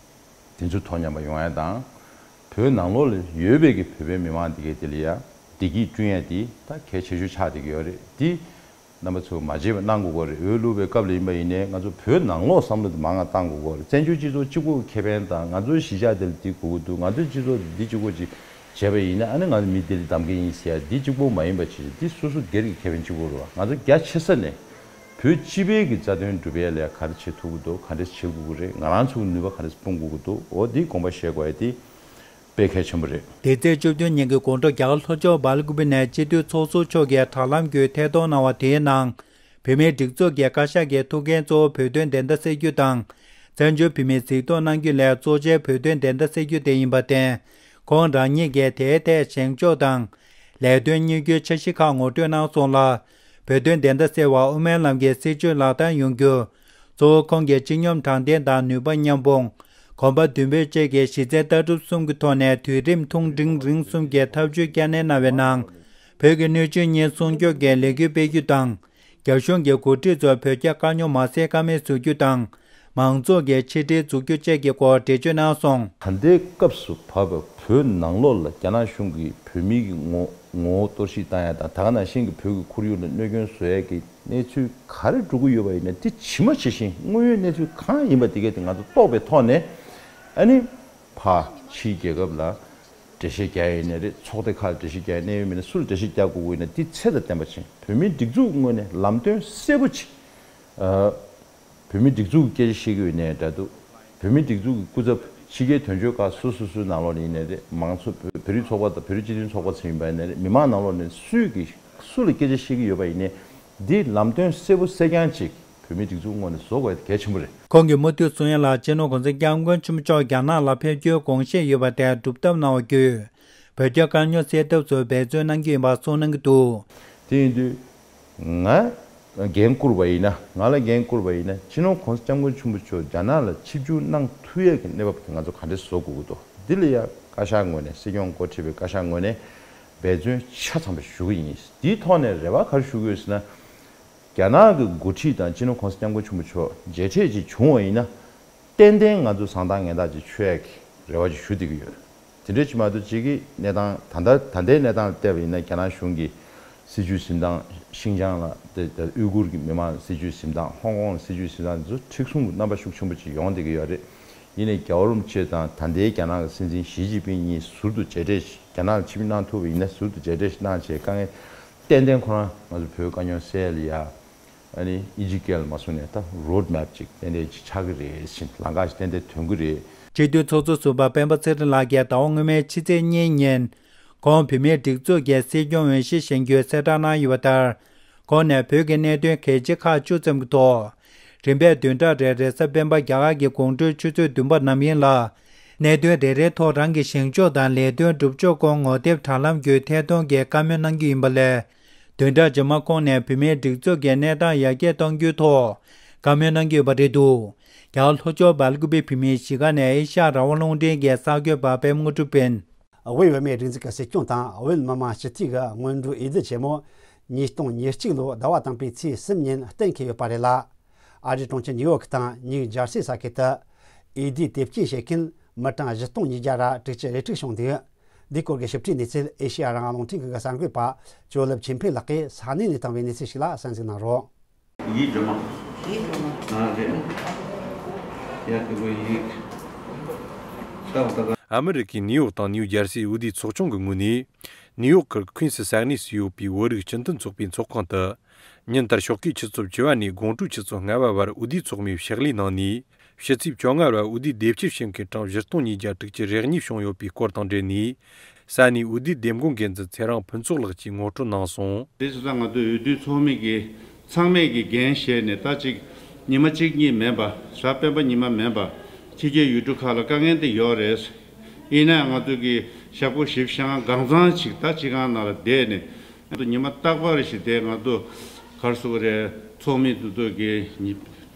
དེ་ཚོ་ཐོག་མཉམ་པ་ཡོང་ཡ་དང་། བོད་ནང་ལོགས་ལ་ཡོད་པའི་གི་བོད་པའི་མི་མང་དེ་གའི་དེ་ལ་ཡ་བདེ་སྐྱིད་བསྐྲུན་ཡ་དེ་ད་གལ་ཆེ་ཤོས་ཆགས་བསྡད་ཀྱི་ཡོད་རེད་དེ། རྣམ་པ་ཚོ་མ་བརྗེད་པ་གནང་དགོས་ཀྱི་རེད། འོས་བླུགས་པའི་སྐབས་ལ་ཡིན་པ་ཡིན་ནའི་ང་ཚོ་བོད་ནང་ལོགས་བསམ་བློ་དེ་མང་ང་བཏང་དགོས་ཀྱི་རེད། བཙན་བྱོལ་སྤྱི་ཚོགས་གཅིག་པོ་གི་ཁེ་ཕན་དང་ང་ཚོའི་གཞིས་ཆགས་དེ་ལ་འདི་དགོས་ཀྱི་འདུག་ང་ཚོའི་སྤྱི་ཚོགས་འདི་གཅིག་པོ་ཅིག་བྱས་པ་ཡིན་ན་ཨ་ནི་ང་ཚོ་མི་དེ་ལ་གདམ་གི་ཡིན་ཟེར་ཡ་འདི་གཅིག་པོ་མ་ཡིན་པ་བྱས་འདི་སོ་སོ་སྒེར་གྱི་ཁེ་ཕན་གཅིག་པོ་རེད་བ། ང་ཚོ་རྒྱ་ཆེ་ས་ནས་བོད་སྤྱི་པའི་གི་རྩ་དོན་སྒྲུབ་ཡ་ལ་ག་རེ་བྱེད་ཐུབ་ཀྱི་འདུག་ག་འདྲ་བྱེད་དགོས་ཀྱི་རེད། ང་རང་ཚོ་གི་ནུས་པ་ག་འདྲ་སྤུངས་དགོས་ཀྱི་འདུག་འོ་འདི་དགོངས་པ་བཞེས་དགོས་ཡ་འདི་དཔེ་གལ་ཆེན་པོ་རེད། དེ་ཚེས་བཅུ་བདུན་ཉིན་གྱི་དགོང་དྲོ་རྒྱ་གར་ལྷོ་ཕྱོགས་སྦེལ་ཀུ་པེ་ནས་སྤྱི་འཐུས་ཚོགས་ཟུར་མཆོག་གིས་དྲ་ལམ་བརྒྱུད་ཐད་གཏོང་གནང་བ་དེའི་ནང་། བོད་མིའི་སྒྲིག་འཛུགས་ཀྱི་བཀའ་ཤག་གི་ཐུགས་འགན་གཙོ་བོ་བོད་དོན་བདེན་མཐའ་གསལ་རྒྱུ་དང་། བཙན་བྱོལ་བོད་མིའི་གཟིགས་རྟོག་གནང་རྒྱུ་ལས་གཙོ་ཆེ་བོད་དོན་བདེན་མཐའ་གསལ་རྒྱུ་དེ་ཡིན་པར་བརྟེན། ཁོང་རང་ཉིད་ཀྱིས་དེའི་ཐད་བཞེངས་ཕྱོགས་དང་། ལས་དོན་གཉེར་རྒྱུའི་འཆར་གཞི་ཁག་ངོ་སྤྲོད་གནང་སོང་ལ། བོད་དོན་བདེན་མཐའ་གསལ་བ་དབུ་མའི་ལམ་གྱི་སྲིད་བྱུས་ལག་བསྟར་ཡོང་རྒྱུ། གཙོ་བོ་ཁོང་གི་སྤྱི་སྙོམས་དྲང་བདེན་དང་ནུས་པ་མཉམ་སྤུངས། གོམ་པ་མདུན་སྤོས་བཅས་ཀྱི་གཞི་རྩའི་ལྟ་གྲུབ་གསུམ་གྱི་ཐོག་ནས་དུས་རིམ་ཐུང་འབྲིང་རིང་གསུམ་གྱི་ཐབས་ཇུས་བསྐྱར་ནན་གནང་བའི་ནང་། བོད་ཀྱི་སྣོད་བཅུད་གཉིས་སྲུང་སྐྱོབ་ཀྱི་ལས་འགུལ་སྤེལ་རྒྱུ་དང་། རྒྱ་གཞུང་གི་འགོ་ཁྲིད་ཚོས་བོད་རྒྱ་དཀའ་རྙོག་མ་སེལ་ཀ་མེད་བཟོ་རྒྱུ་དང་། མང་ཚོགས་ཀྱི་ཆིག་སྒྲིལ་འཛུགས་རྒྱུ་བཅས་ཀྱི་སྐོར་འགྲེལ་བརྗོད་གནང་སོང་། ད་ལྟའི་སྐབས་སུ་བབས་པའི་བོད་ནང་ལོགས་ལ་རྒྱ་ནག་གཞུང་གིས་བོད་མིའི་གི་ངོ་ངོ་བོ་གཏོར་བཤིག་བཏང་ཡ་དང་ད་ག་ནང་བཞིན་གྱི་བོད་ཀྱི་ཁོར་ཡུག་ལ་གནོད་སྐྱོན་བཟོ་ཡ་གི་གནས་ཚུལ་ག་རེ་འགྲོ་གི་ཡོད་པ་ཡིན་ན་དེ་ཇི་མ་ཇི་བཞིན་དངོས་ཡོད་གནས་ཚུལ་གང་ཡིན་པ་དེ་གས་དེ་ང་ཚོ་རྟོགས་པའི་ཐོག་ནས་ཨ་ནི་ཕ་ཕྱིའི་རྒྱལ་ཁབ་ལ་ འགྲེལ་བཤད་རྒྱག་ཡིན་ནའི་རེད། ཚོགས་སྡེ་ཁག་ལ་འགྲེལ་བཤད་རྒྱག་ཡིན་ནའི་མིན་ན་སུ་ལ་འགྲེལ་བཤད་རྒྱག་དགོས་ཀྱི་ཡིན་ན་འདི་ཚད་དང་ལྡན་པ་བྱས། བོད་མིའི་སྒྲིག་འཛུགས་ངོས་ནས་ལམ་སྟོན་གསལ་པོ་ཅིག་ཨ། བོད་མིའི་སྒྲིག་འཛུགས་ཀྱི་སྐད་ཆ་བཤད་ཀྱི་ཡོད་ནའི་འདྲ་འདུག་བོད་མིའི་སྒྲིག་འཛུགས་ཀྱི་སྐུ་ཚབ་ཕྱི་རྒྱལ་དོན་གཅོད་ཁག་སོ་སོ་སོའི་ནང་ལོགས་ནས་ཡིན་ནའི་རེད། མང་ཚོགས་བོད་བོད་རིགས་ཚོགས་པ་དང་བོད་རིགས་སྤྱི་མཐུན་ཚོགས་པ་ཚོ་ཡིན་པ་ཡིན་ནའི་རེད། མི་མང་ནང་ལོགས་ནས་སུས་ཀྱིས་སུ་ལ་སྐད་ཆ་བཤད་ཀྱི་ཡོད་པ་ཡིན་ནའི་འདི་ལམ་སྟོན་གསལ་པོ་གསལ་རྐྱང་ཅིག་བོད་མིའི་སྒྲིག་འཛུགས་ངོས་ནས་བཟོ་དགོས་གལ་ཆེན་པོ་རེད། ཁོང་གིས་མུ་མཐུད་གསུང་ཡ་ལ། སྤྱི་ནོར་༸གོང་ས་༸སྐྱབས་མགོན་ཆེན་པོ་མཆོག་རྒྱ་ནག་ལ་ཕེབས་རྒྱུའི་དགོངས་བཞེས་ཡོད་པ་དེ་སྒྲུབ་ཐབས་གནང་བ་བརྒྱུད། བོད་རྒྱ་དཀའ་རྙོག་སེལ་ཐབས་སུ་འབད་བརྩོན་གནང་གི་ཡིན་པ་གསུངས་གནང་གི་འདུག་དེ་ཡིན་དུས། ང་འགན་བསྐུར་བ་ཡིན་ན། ང་ལ་འགན་བསྐུར་བ་ཡིན་ན། སྤྱི་ནོར་༸གོང་ས་༸སྐྱབས་མགོན་ཆེན་པོ་མཆོག་རྒྱ་ནག་ལ་ཆིབས་བསྒྱུར་གནང་ཐུབ་ཡས་ཀྱི་གནས་བབ་དེ་ང་ཚོ་ག་འདྲས་བཟོ་དགོས་ཀྱི་འདུག་འདི་ལ་ཡ་བཀའ་ཤག་ངོས་ནས། སྲིད་སྐྱོང་འགོ་ཁྲིད་པའི་བཀའ་ཤག་ངོས་ནས་འབད་བརྩོན་ཆ་ཚང་པ་ཞུ་གི་ཡིན། འདིའི་ཐོག་ནས་རེ་བ་ག་རེ་ཞུ་གི་ཡོད་ཟེར་ན། རྒྱ་ནག་གི་འགོ་ཁྲིད་དང་སྤྱི་ནོར་༸གོང་ས་༸སྐྱབས་མགོན་ཆེན་པོ་མཆོག་མཇལ་འཕྲད་ཅིག་བྱུང་བ་ཡིན་ན། ཏན་ཏན་ང་ཚོ་བཟང་ཐག་ངན་ཐག་ཅིག་ཆོད་ཡག་གི་རེ་བ་ཅིག་ཞུ་བསྡད་ཀྱི་ཡོད། དེ་འདྲ་ཅིག་མ་གཏོགས་ཅིག་གི་གནས་སྟངས་ད་ལྟ་ད་ལྟའི་གནས་སྟངས་ལ་བལྟས་པ་ཡིན་ན། རྒྱ་ནག་གཞུང་གི་སྲིད་བྱུས་འཛིན་སྟངས། ཤིན་ཅང་ལ་དེ་དེ་ཨུ་གུར་གྱི་མི་མང་ལ་སྲིད་བྱུས་འཛིན་སྟངས། ཧོང་ཀོང་ལ་སྲིད་བྱུས་འཛིན་སྟངས་དེ་ཚོ་མཁྲེགས་བཟུང་གི་རྣམ་པ་ཤུགས་ཆེན་པོ་ཅིག་ཡོང་བསྡད་ཀྱི་ཡོད་རེད། ཡིན་ནའི་རྒྱལ་བ་རིན་པོ་ཆེ་དང་ད་ལྟའི་རྒྱ་ནག་གི་སྲིད་འཛིན་ཞི་ཅིན་ཕིང་གཉིས་ཟུར་དུ་མཇལ་འཕྲད་ཞིག་རྒྱ་ནག་ལ་ཆིབས་བསྒྱུར་གནང་ཐུབ་པ་ཡིན་ན། ཟུར་དུ་མཇལ་འཕྲད་ཞིག་གནང་བྱས། དཀའ་ངལ་ཏན་ཏན་ཁོ་རང་ང་ཚོ་བོད་དཀའ་རྙོག་སེལ་ཡ། ཨ་ནི་ཨིན་ཇི་སྐད་ལ་མ་སོང་ནས་ད་རོཌ་མེབ་ཅིག་ཏན་ཏན་ཅིག་ཆགས་ཀྱི་རེད་ཟེར། ལམ་ཁ་ཞིག་ཏན་ཏན་ཐོན་གྱི་རེད། སྤྱི་འཐུས་ཚོགས་གཙོ་ཟུར་པ་སྤེན་པ་ཚེ་རིང་ལགས་ཀྱིས་ཟླ་བ་སྔོན་མའི་ཕྱི་ཚེས་གཉིས་ཉིན། ཁོང་བོད་མིའི་སྒྲིག་འཛུགས་ཀྱི་སྲིད་སྐྱོང་འོས་གཞི་བཞེངས་རྒྱུའི་གསལ་བསྒྲགས་གནང་ཡོད་པ་ལྟར། ཁོང་ནས་བོད་ཀྱི་གནད་དོན་གལ་ཆེ་ཁག་བཅུ་ཙམ་གྱི་ཐོག་རིམ་པས་བདུན་ཕྲག་རེའི་རེས་གཟའ་སྤེན་པ་རྒྱ་གར་གྱི་དགོང་དྲོའི་ཆུ་ཚོད་བདུན་པ་ནམ་ཡིན་ལ། གནད་དོན་རེ་རེའི་ཐོག་རང་གི་བཞེངས་ཕྱོགས་དང་ལས་དོན་སྒྲུབ་ཕྱོགས་སྐོར་ངོ་དེབ་དྲ་ལམ་བརྒྱུད་ཐད་གཏོང་གིས་བཀའ་མོལ་གནང་རྒྱུ་ཡིན་པ་ལས། བདུན་ཕྲག་རྗེས་མ་ཁོང་ནས་བོད་མིའི་སྒྲིག་འཛུགས་ཀྱི་གནས་སྟངས་ཡར་རྒྱས་གཏོང་རྒྱུའི་ཐོག་བཀའ་མོལ་གནང་གི་ཡོད་པ་རེད་འདུག་རྒྱ་གར་ལྷོ་ཕྱོགས་སྦེལ་ཀུ་པེ་བོད་མིའི་གཞིས་ཀ་ནས་ཨེ་ཤ་ཡ་རང་དབང་རླུང་འཕྲིན་གྱི་གསར་འགོད་པ་པད་མ་དངོས་གྲུབ་ཡིན། བོད་མིའི་སྒྲིག་འཛུགས་ཀྱི་སྲིད་སྐྱོང་དང་བོད་མི་མང་སྤྱི་འཐུས་ཀྱི་སྔོན་འགྲོའི་འོས་བསྡུ་ཆེན་མོ་ཉིས་སྟོང་ཉེར་གཅིག་ལོའི་ཟླ་བ་དང་པོའི་ཚེས་གསུམ་ཉིན་གཏན་འཁེལ་ཡོད་པ་རེད་ལ། ཨ་རིའི་གྲོང་ཁྱེར་ནིའུ་ཡོག་དང་ནིའུ་ཇར་སི་ས་ཁུལ་དུ་འོས་བསྡུའི་དེབ་སྐྱེལ་བྱེད་མཁན་མི་གྲངས་བཞི་སྟོང་ཉིས་བརྒྱ་ར་དྲུག་ཅུ་རེ་དྲུག་བྱུང་འདུག་འདི་སྐོར་གྱི་ཞིབ་ཕྲའི་གནས་ཚུལ་ཨེ་ཤེ་ཡ་རང་དབང་རླུང་འཕྲིན་ཁང་གི་གསར་འགོད་པ་ཇོ་ལེབ་ཆོས་འཕེལ་ལགས་ཀྱིས་ས་གནས་ནས་བཏང་བའི་གནས་ཚུལ་ཞིག་ལ་གསན་གཟིགས་གནང་རོགས། ཡིག་སྒྲོལ་མ། ཡིག་སྒྲོལ་མ། ཨ་རེད། ཡ་དེ་གོ་ཡིག་ལྟ་བ་ལྟ་ག་ཨ་མི་རི་ཀའི་ནིའུ་ཡོག་དང་ནིའུ་ཇར་སིའི་འོས་བསྡུའི་ཚོགས་ཆུང་གི་ངོས་ནས། ནིའུ་ཡོག་གི་ཁུན་སི་ས་གནས་སུ་ཡོད་པའི་བོད་རིགས་སྤྱི་མཐུན་ཚོགས་པའི་ཚོགས་ཁང་དུ། ཉིན་ལྟར་ཞོགས་ཀའི་ཆུ་ཚོད་བཅུ་པ་ནས་དགོང་དྲོའི་ཆུ་ཚོད་ལྔ་པ་བར་འོས་བསྡུའི་ཚོགས་མིའི་ཕྱག་ལས་གནང་ནས། ཕྱི་ཚེས་བཅོ་ལྔ་བར་འོས་བསྡུའི་དེབ་སྐྱེལ་བྱེད་མཁན་གྲངས་བཞི་སྟོང་ཉིས་བརྒྱ་དྲུག་ཅུ་རེ་གཉིས་བྱུང་ཡོད་པའི་སྐོར་དང་འབྲེལ་ནས། ས་གནས་འོས་བསྡུའི་འདེམས་བསྐོ་འགན་འཛིན་ཚེ་རིང་ཕུན་ཚོགས་ལགས་ཀྱིས་ངོ་སྤྲོད་གནང་སོང་། དེ་བྱས་ཙང་ང་ཚོའི་འོས་བསྡུའི་ཚོགས་མི་གི་ཚང་མས་ཀྱི་འགན་བཞེས་ནས། ད་ཅིག་ཉི་མ་གཅིག་གཉིས་མིན་པ། གཟའ་སྤེན་པ་ཉི་མ་མིན་པ། ཕྱི་རྒྱལ་ཡུལ་གྲུ་ཁག་ལ་དཀའ་ངལ་འདི་ཡོད་རེད། ཡིན་ནའང་ང་ཚོས་ཀྱི་ཞག་པོ་བཞི་བཅུ་ཞེ་ལྔ་གང་ཚང་ཅིག་ད་སྤྱི་ཁང་ནང་ལ་བསྡད་ནས། ང་ཚོ་ཉི་མ་རྟག་པར་ཞིག་དེ་ང་ཚོ་ག་རེ་ཟེར་དགོས་རེད། ཚོགས་མི་དེ་ཚོ་གི་ཉི་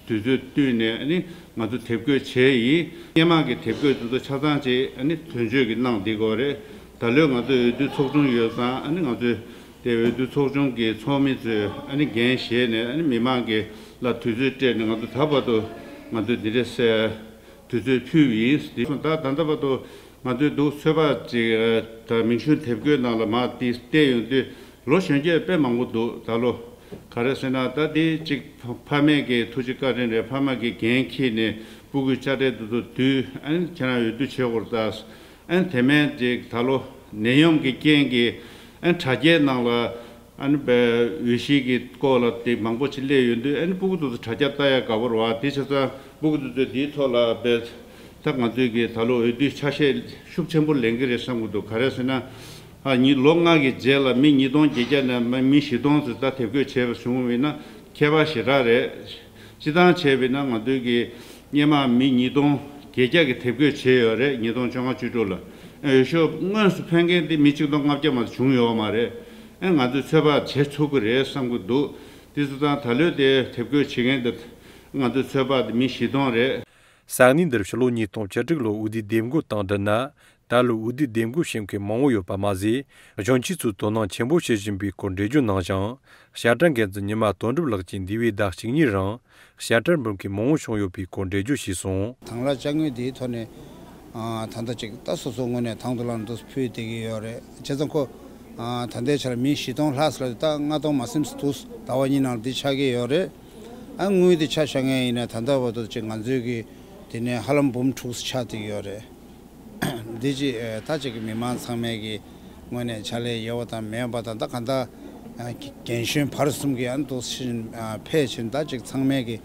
དུས་ཚོད་བསྟུན་ནས། ཨ་ནི་ང་ཚོ་དེབ་འགོད་བྱས་ཡིན། སྔོན་མ་གི་དེབ་འགོད་དེ་ཚོ་ཆ་ཚང་ཅིག་ཨ་ནི་དོན་གཅོད་ཀྱིས་གནང་བསྡད་ཀྱི་ཡོད་རེད། ད་ལོའི་ང་ཚོའི་འོས་བསྡུ་ཚོགས་ཆུང་ཡོད་ཙང་། ཨ་ནི་ང་ཚོའི་དེ་འོས་བསྡུ་ཚོགས་ཆུང་གི་ཚོགས་མི་ཚོས་ཨ་ནི་འགན་བཞེས་ནས། ཨ་ནི་མི་མང་གི་ལ་དུས་ཚོད་སྤྲད་ནས། ང་ཚོ་ད་བར་དུ་ང་ཚོས་འདི་འདྲས་སེ་དུས་ཚོད་ཕུལ་བ་ཡིན། དེ་སོང་ད་ད་ལྟ་བར་དུ་ང་ཚོའི་འདུག་ཚོད་དཔག་ཅིག་ད་མིང་གཞུང་དེབ་འགོད་ནང་ལ་མར་དེ་བལྟས་ཡོང་དུས། ལོ་གཞོན་སྐྱེས་དཔེ་མང་པོ་འདུག་ད་ལོ་ག་རེ་ཟེར་ན། ད་དེ་གཅིག་ཕ་མས་ཀྱི་ཐུགས་རྗེ་བཀའ་དྲིན་རེད། ཕ་མ་གིས་འགན་འཁྱེར་ནས་སྤུ་གུའི་དཔྱ་ཁྲལ་དེ་ཚོ་བསྡུས། ཨ་ནི་ཁྱེད་རང་འོས་བསྡུ་བྱེད་དགོས་རེད་ད། ཨ་ནི་དེ་མིན་ཅིག་ད་ལོ་ནད་ཡམས་ཀྱི་རྐྱེན་གྱིས། ཨ་ནི་དྲ་རྒྱའི་ནང་ལ། ཨ་ནི་བའི་འོས་གཞི་གི་སྐོར་ལ་དེ་མང་པོ་ཅིག་སླེབས་ཡོང་དུས། ཨ་ནི་སྤུ་གུ་དེ་ཚོ་དྲ་རྒྱ་ལྟ་ཡ་དགའ་པོ་རེད་པ། དེ་བྱས་ཙང་སྤུ་གུ་དེ་ཚོས་དེའི་ཐོག་ལ་བའི་ད་ང་ཚོས་ཀྱི་ད་ལོ་འོས་བསྡུའི་ཆ་ཤས་ཤུགས་ཆེན་པོ་ལེན་གྱི་རེད་བསམ་གྱི་འདུག་ག་རེ་ཟེར་ན། ཨ་ནི་ལོ་ལྔ་གི་རྗེས་ལ་མི་ཉིས་སྟོང་བརྒྱད་བརྒྱ་ནས་མི་བཞི་སྟོང་ཙམ་ད་དེབ་འགོད་བྱས་པ་བྱུང་བ་ཡིན་ན་ཁྱད་པར་ཞེ་དྲག་རེད། སྤྱིར་བཏང་བྱས་པ་ཡིན་ན་ང་ཚོས་ཀྱི་སྔོན་མ་མི་ཉིས་སྟོང་བརྒྱད་བརྒྱ་གི་དེབ་འགོད་བྱས་ཡོད་རེད། ཉིས་སྟོང་བཅོ་ལྔ་བཅུ་དྲུག་ལ། ཨ་ནི་འོས་ཤོག་དངོས་སུ་འཕེན་མཁན་དེ་མི་གཅིག་སྟོང་ལྔ་བརྒྱ་མ་གཏོགས་བྱུང་ཡོད་མ་རེད། ཨ་ནི་ང་ཚོས་ཚོད་དཔག་བྱེད་ཚུགས་ཀྱི་རེད་བསམ་གྱི་འདུག་དེ་སོང་ཙང་ད་ལོའི་དེ་དེབ་འགོད་བྱེད་མཁན་དེ་ང་ཚོའི་ཚོད་དཔག་དེ་མི་བཞི་སྟོང་རེད། ས་གནས་འདིར་ཕྱི་ལོ་ཉིས་སྟོང་བཅུ་དྲུག་ལོའི་འོས་བསྡུའི་འདེམས་བསྐོ་དང་བསྡུར་ན། ད་ལོའི་འོས་བསྡུའི་འདེམས་བསྐོ་བྱེད་མཁན་མང་བོ་ཡོད་པ་མ་ཟད། གཞོན་སྐྱེས་ཚོས་དོ་སྣང་ཆེན་པོ་བྱེད་བཞིན་པའི་སྐོར་འགྲེལ་བརྗོད་གནང་ཞིང་། དཔྱ་ཁྲལ་འགན་འཛིན་ཉི་མ་དོན་གྲུབ་ལགས་ཀྱིས་འདས་པའི་ཟླ་གཅིག་གཉིས་རིང་དཔྱ་ཁྲལ་འབུལ་མཁན་མང་བོ་བྱུང་ཡོད་པའི་སྐོར་འགྲེལ་བརྗོད་བྱས་སོང་། དང་བླངས་དཔྱ་དངུལ་འདིའི་ཐོག་ནས། ཨ། ད་ལྟ་ཅིག་ད་སོ་སོའི་ངོས་ནས་དང་དུ་བླངས་འདུག་ཕུལ་བསྡད་ཀྱི་ཡོད་རེད། བྱས་ཙང་ཁོ། ཨ། ད་ལྟའི་ཆར་མི་བཞི་སྟོང་ལྷག་ཙམ་ལ་ད་ལྔ་སྟོང་མ་ཟིན་ཙམ་འདུག་ཟླ་བ་གཉིས་ནང་ལ་འདི་ཆགས་ཀྱི་ཡོད་རེད། ཨ། དངུལ་འདི་ཆ་བཞག་མཁན་ཡིན་ན་ད་ལྟ་བར་དུ་ཅིག་ང་ཚོའི་གི་དེ་ནས་ཧ་ལམ་འབུམ་དྲུག་ཙམ་ཆགས་བསྡད་ཀྱི་ཡོད་རེད། འདི་ཅི་ད་ཅིག་གི་མི་མང་ཚང་མས་ཀྱི་ངོས་ནས་ཕྱག་ལས་ཡོད་པ་དང་མེད་པ་དང་ད་ག་ད་རྒན་གཞོན་བར་གསུམ་གྱི་ཨ་འདུག་ཕྱིན་ཕལ་ཆེར་ད་ཅིག་ཚང་མས་ཀྱི་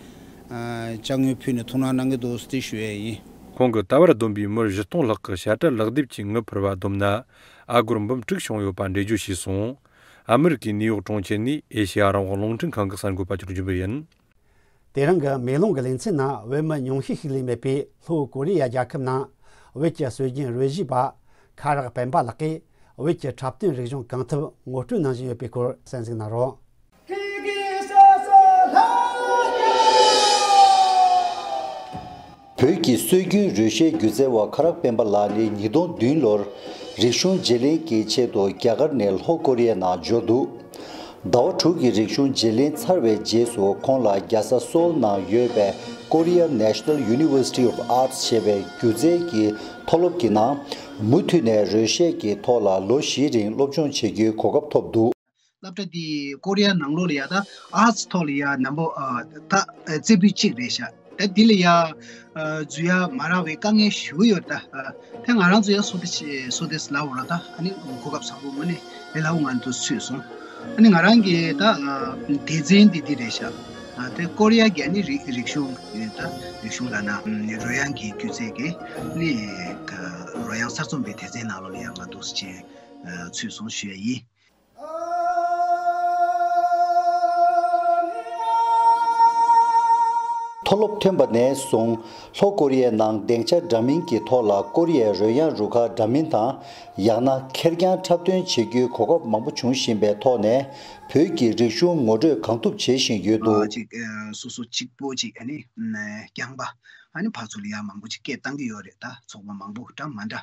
ཅ་དངོས་ཕུལ་ནས་ཐུགས་སྣང་གནང་གི་འདུག་འདི་ཞུ་ཡས་ཡིན། ཁོང་གིས་ད་བར་བསྡོམས་པའི་མི་བཞི་སྟོང་ལྷག་གི་བཤད་གྲྭ་ལག་དེབ་ཀྱི་དངུལ་ཕུལ་བ་བསྡོམས་ན་ཨ་སྒོར་འབུམ་དྲུག་བྱུང་ཡོད་པ་འགྲེལ་བརྗོད་བྱས་སོང་། ཨ་མི་རི་ཀའི་ནིའུ་ཡོག་གྲོང་ཁྱེར་ནས་ཨེ་ཤེ་ཡ་རང་དབང་རླུང་འཕྲིན་ཁང་གི་གསར་འགོད་པ་ཅིག་འཇུ་འབུལ་ཡིན། དེ་རིང་གི་མེ་ལོང་གི་ལེ་ཚན་ནང་བོད་མི་ཉུང་ཤས་ཤིག་ལས་མེད་པའི་ལྷོ་ཀོ་རི་ཡ་རྒྱལ་ཁབ་ནང་བོད་ཀྱི་སྲོལ་རྒྱུན་རོལ་གཞས་པ་ཁ་རག་སྤེན་པ་ལགས་ཀྱིས་བོད་ཀྱི་འཁྲབ་སྟོན་རིག་གཞུང་གང་ཐུབ་ངོ་སྤྲོད་གནང་བཞིན་ཡོད་པའི་སྐོར་གསན་གཟིགས་གནང་རོགས། བོད་ཀྱི་སྲོལ་རྒྱུན་རོལ་གཞས་སྒྱུ་རྩལ་བ་ཁ་རག་སྤེན་པ་ལགས་ནི་ཉིས་སྟོང་བདུན་ལོར་རིག་གཞུང་བརྗེ་ལེན་གྱི་ཆེད་དུ་རྒྱ་གར་ནས་ལྷོ་ཀོ་རི་ཡ་ནང་འབྱོར་འདུག་ཟླ་བ་དྲུག་གི་རིག་གཞུང་བརྗེ་ལེན་ཚར་བའི་རྗེས་སུ་ཁོང་ལ་རྒྱལ་ས་སོལ་ནང་ཡོད་པའི་Korea National University of Arts ཞེས་པའི་སྒྱུ་རྩལ་གྱི་མཐོ་སློབ་ཀྱི་ནང་མུ་མཐུད་ནས་རོལ་གཞས་ཀྱི་ཐོག་ལ་ལོ་བཞིའི་རིང་སློབ་སྦྱོང་བྱེད་རྒྱུའི་གོ་སྐབས་ཐོབ་འདུག་སློབ་གྲྭ་འདི་ཀོ་རི་ཡ་ནང་ལོགས་ལ་ཡ་ད་ཨར་ཊི་ཐོག་ལ་ཡ་ནམ་པོ་ཨ་ད་རྩེ་ཕུད་གཅིག་རེད་ཤག་ད་འདི་ལ་ཡ་འཛུལ་ཡ་མ་རག་པའི་དཀའ་ངལ་ཞེ་པོ་ཡོད་ད། ད་ང་རང་ཚོ་ཡ་སོ་ཏི་སོ་ཏི་སི་ལ་འོ་ར་ད་ཨ་ནི་གོ་སྐབས་བཟང་པོ་ངོ་ནས་ལས་སླ་པོ་ང་ཚོ་ཚུད་སོང་། ཨ་ནི་ང་རང་གི་ད་སྡེ་ཚན་འདི་འདི་རེད་ཤག་ད་ཀོ་རི་ཡ་གི་ཨ་ནི་རིག་རིག་གཞུང་ད་རིག་གཞུང་ལ་ན་རོལ་དབྱངས་ཀྱི་སྒྱུ་རྩལ་གྱི་ཨ་ནི་རོལ་དབྱངས་གསར་རྩོམ་པའི་སྡེ་ཚན་ནང་ལོགས་ལ་ཡ་ང་འདུག་སེ་ཅིག་ཚུད་སོང་ཞུ་ཡ་ཡིན། མཐོ་སློབ་ཐོན་པ་ནས་བཟུང་ལྷོ་ཀོ་རི་ཡའི་ནང་སྡིངས་ཆ་འདྲ་མིན་གྱི་ཐོག་ལ་ཀོ་རི་ཡའི་རོལ་དབྱངས་རུ་ཁག་འདྲ་མིན་དང་ཡང་ན་ཁེར་རྐྱང་འཁྲབ་སྟོན་བྱེད་རྒྱུའི་གོ་སྐབས་མང་པོ་བྱུང་བཞིན་པའི་ཐོག་ནས་བོད་ཀྱི་རིག་གཞུང་ངོ་སྤྲོད་གང་ཐུབ་བྱེད་བཞིན་ཡོད་འདུག་ཅིག་སོ་སོ་གཅིག་པོ་ཅིག་ཨ་ནི་རྐྱང་པ་ཨ་ནི་ཕར་ཚུར་ལ་ཡ་མང་པོ་ཅིག་སྐད་བཏང་གི་ཡོད་རེད། ད་ཚོགས་པ་མང་པོ་འདྲ་མ་འདྲ།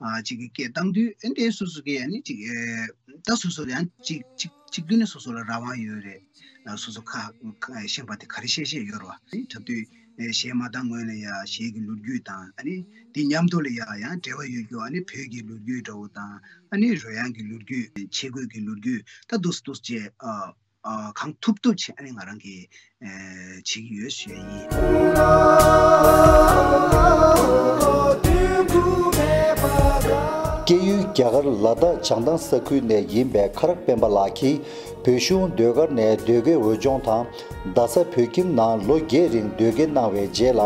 ཨ་ཅིག་གི་སྐད་བཏང་དུས་ཨེ་འདྲའི་སོ་སོ་གི་ཨ་ནི་ཅིག་ཨེ་ད་སོ་སོ་ཡང་ཅིག་ཅིག་ཅིག་དུས་ནས་སོ་སོ་ལ་རང་དབང་ཡོད་རེད། ཨ་སོ་སོ་ཁ་ཁ་ཤེས་པ་དེ་ག་རེ་བཤད་བཤད་ཡོད་རེད་བ། ཨ་ནི་འཁྲབ་དུས་ཨེ་གཞས་མ་བཏང་སྔོན་ལ་ཡ་གཞས་ཀྱི་ལོ་རྒྱུས་དང་ཨ་ནི་དེ་མཉམ་དུ་ལ་ཡ་ཡང་འབྲེལ་བ་ཡོད་རྒྱུ་ཨ་ནི་བོད་ཀྱི་ལོ་རྒྱུས་འདྲ་བོ་དང་ཨ་ནི་རོལ་དབྱངས་ཀྱི་ལོ་རྒྱུས་ཆས་གོས་ཀྱི་ལོ་རྒྱུས་ད་འདུག་སེ་འདུག་སེ་བྱས་ཨ། ཨ་གང་ཐུབ་ཐུབ་བྱས་ཨ་ནི་ང་རང་གིས་ཨ་བྱེད་ཀྱི་ཡོད་ཞུ་ཡ་ཡིན། སྐྱེས་ཡུལ་རྒྱ་གར་ལ་དྭགས་བྱང་ཐང་ས་ཁུལ་ནས་ཡིན་པའི་ཁ་རག་སྤེན་པ་ལགས་ཀྱིས་བོད་གཞུང་ཟློས་གར་ནས་ཟློས་གར་འོས་སྦྱོང་དང་རྡ་ས་བོད་ཁྱིམ་ནང་ལོ་བརྒྱད་རིང་ཟློས་གར་གནང་བའི་རྗེས་ལ་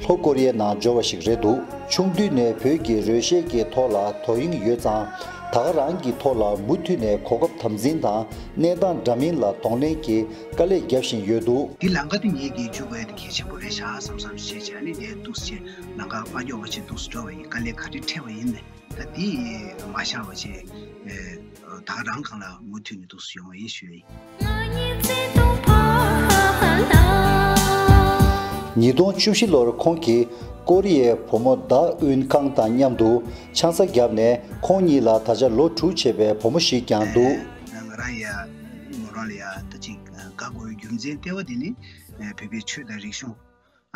ལྷོ་ཀོ་རི་ཡའི་ནང་འབྱོར་བ་ཞིག་རེད་འདུག་ཆུང་དུས་ནས་བོད་ཀྱི་རོལ་གཞས་ཀྱི་ཐོག་ལ་དོ་དབྱིངས་ཡོད་ཙང་། ད་ག་རང་གི་ཐོག་ལ་མུ་མཐུད་ནས་གོ་སྐབས་དམ་འཛིན་དང་གནས་སྟངས་འདྲ་མིན་ལ་གདོང་ལེན་གྱིས་དཀའ་ལས་བརྒྱབ་བཞིན་ཡོད་འདུག་འདི་ལམ་ཁ་འདི་ངེད་ཀྱིས་འཇུག་དགོས་ཡ་དེ་གལ་ཆེན་པོ་རེད་ཤག་བསམ་བསམ་ཞེས་བྱས་ནས་ངས་འདུག་སེ་ལམ་ཁ་མ་འགྱོགས་པ་ཞིག་འདུག་སེ་འགྲོ་བ་ཡིན། དཀའ་ལས་ག་རེ་འཕྲད་པ་ཡིན་ནའི་ད་འདི་མ་བཞག་པ་བྱས་ད་ག་རང་སྒང་ལ་མུ་མཐུད་ནས་འདུག་སེ་ཡོང་བ་ཡིན་ཞུ་ཡ་ཡིན། ཉིས་སྟོང་བཅུ་བཞི་ལོར་ཁོང་གིས་ཀོ་རི་ཡའི་བུ་མོ་ཟླ་ཨུན་ཁང་དང་མཉམ་དུ་ཆང་ས་བརྒྱབ་ནས་ཁོང་གཉིས་ལ་ད་ཆ་ལོ་དྲུག་བྱས་པའི་བུ་མོ་ཞིག་ཀྱང་འདུག་ང་རང་ཡ་མོ་རང་ལ་ཡ་ད་ཅིག་དགའ་དགོས་རྒྱུ་མཚན་ལྟེ་བ་དེ་ནི་བོད་པའི་ཆོས་དང་རིག་གཞུང་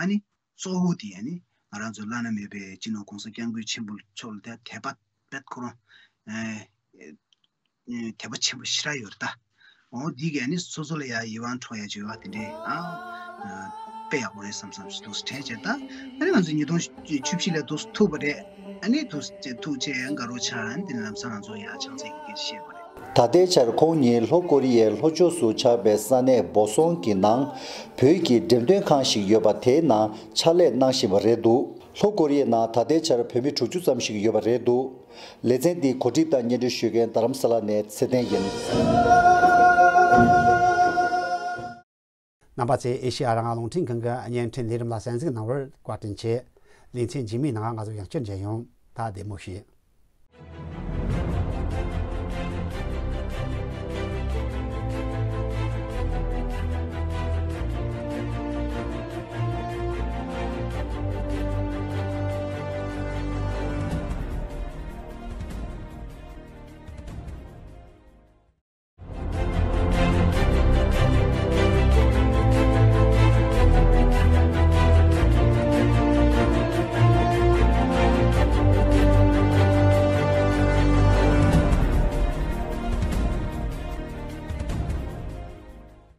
ཨ་ནི་གཙོ་བོ་དེ་ཨ་ནི་ང་རང་ཚོ་བླ་ན་མེད་པའི་སྤྱི་ནོར་༸གོང་ས་༸སྐྱབས་མགོན་ཆེན་པོ་མཆོག་ལ་དད་པ་དཔེ་ཁོ་རང་དད་པ་ཆེན་པོ་ཞེ་དྲག་ཡོད་རེད་ད། འོ་འདི་གས་ནི་སོ་སོ་ལ་ཡ་ཡིད་དབང་འཕྲོག་ཡ་བྱེད་པ་དེ་འདྲའི་ཨ་དཔེ་ཡག་པོ་རེད་བསམ་བསམ་ཞིག་འདུག་སེ་དྲན་བྱས་ད། ཨ་ནི་ང་ཚོ་ཉིས་སྟོང་བཅུ་བཞི་ལ་འདུག་སེ་ཐུག་པ་རེད། ཨ་ནི་འདུག་སེ་ཐུག་བྱས་དགའ་རོགས་ཆགས། ཨ་ནི་དེ་ནས་ལམ་སང་ང་ཚོ་ཡ་ཆང་ས་ཡི་གེ་བཤད་པ་རེད། ད་ལྟའི་ཆར་ཁོང་ཉིད་ལྷོ་ཀོ་རི་ཡའི་ལྷོ་ཕྱོགས་སུ་ཆགས་པའི་ས་གནས་བོ་སོང་གི་ནང་བོད་ཀྱི་འགྲེམས་སྟོན་ཁང་ཞིག་ཡོད་པ་དེའི་ནང་ཕྱག་ལས་གནང་བཞིན་པ་རེད་འདུག་ལྷོ་ཀོ་རི་ཡའི་ནང་ད་ལྟའི་ཆར་བོད་མི་དྲུག་ཅུ་ཙམ་ཞིག་ཡོད་པ་རེད་འདུག་ལེ་ཚན་འདི་གོ་སྒྲིག་དང་སྙན་སྒྲོན་ཞུ་མཁན་རྡ་རམ་ས་ལ་ནས་ཚེ་བརྟན་ཡིན། རྣམ་པ་ཚོས་ཨེ་ཤེ་ཡ་རང་དབང་རླུང་འཕྲིན་ཁང་གི་བརྙན་འཕྲིན་ལས་རིམ་ལ་གསན་གཟིགས་གནང་བར་བཀའ་དྲིན་ཆེ། ལེ་ཚན་རྗེས་མའི་ནང་ང་ཚོ་ཡང་བསྐྱར་མཇལ་ཡོང་། ད་བདེ་མོ་བྱོས།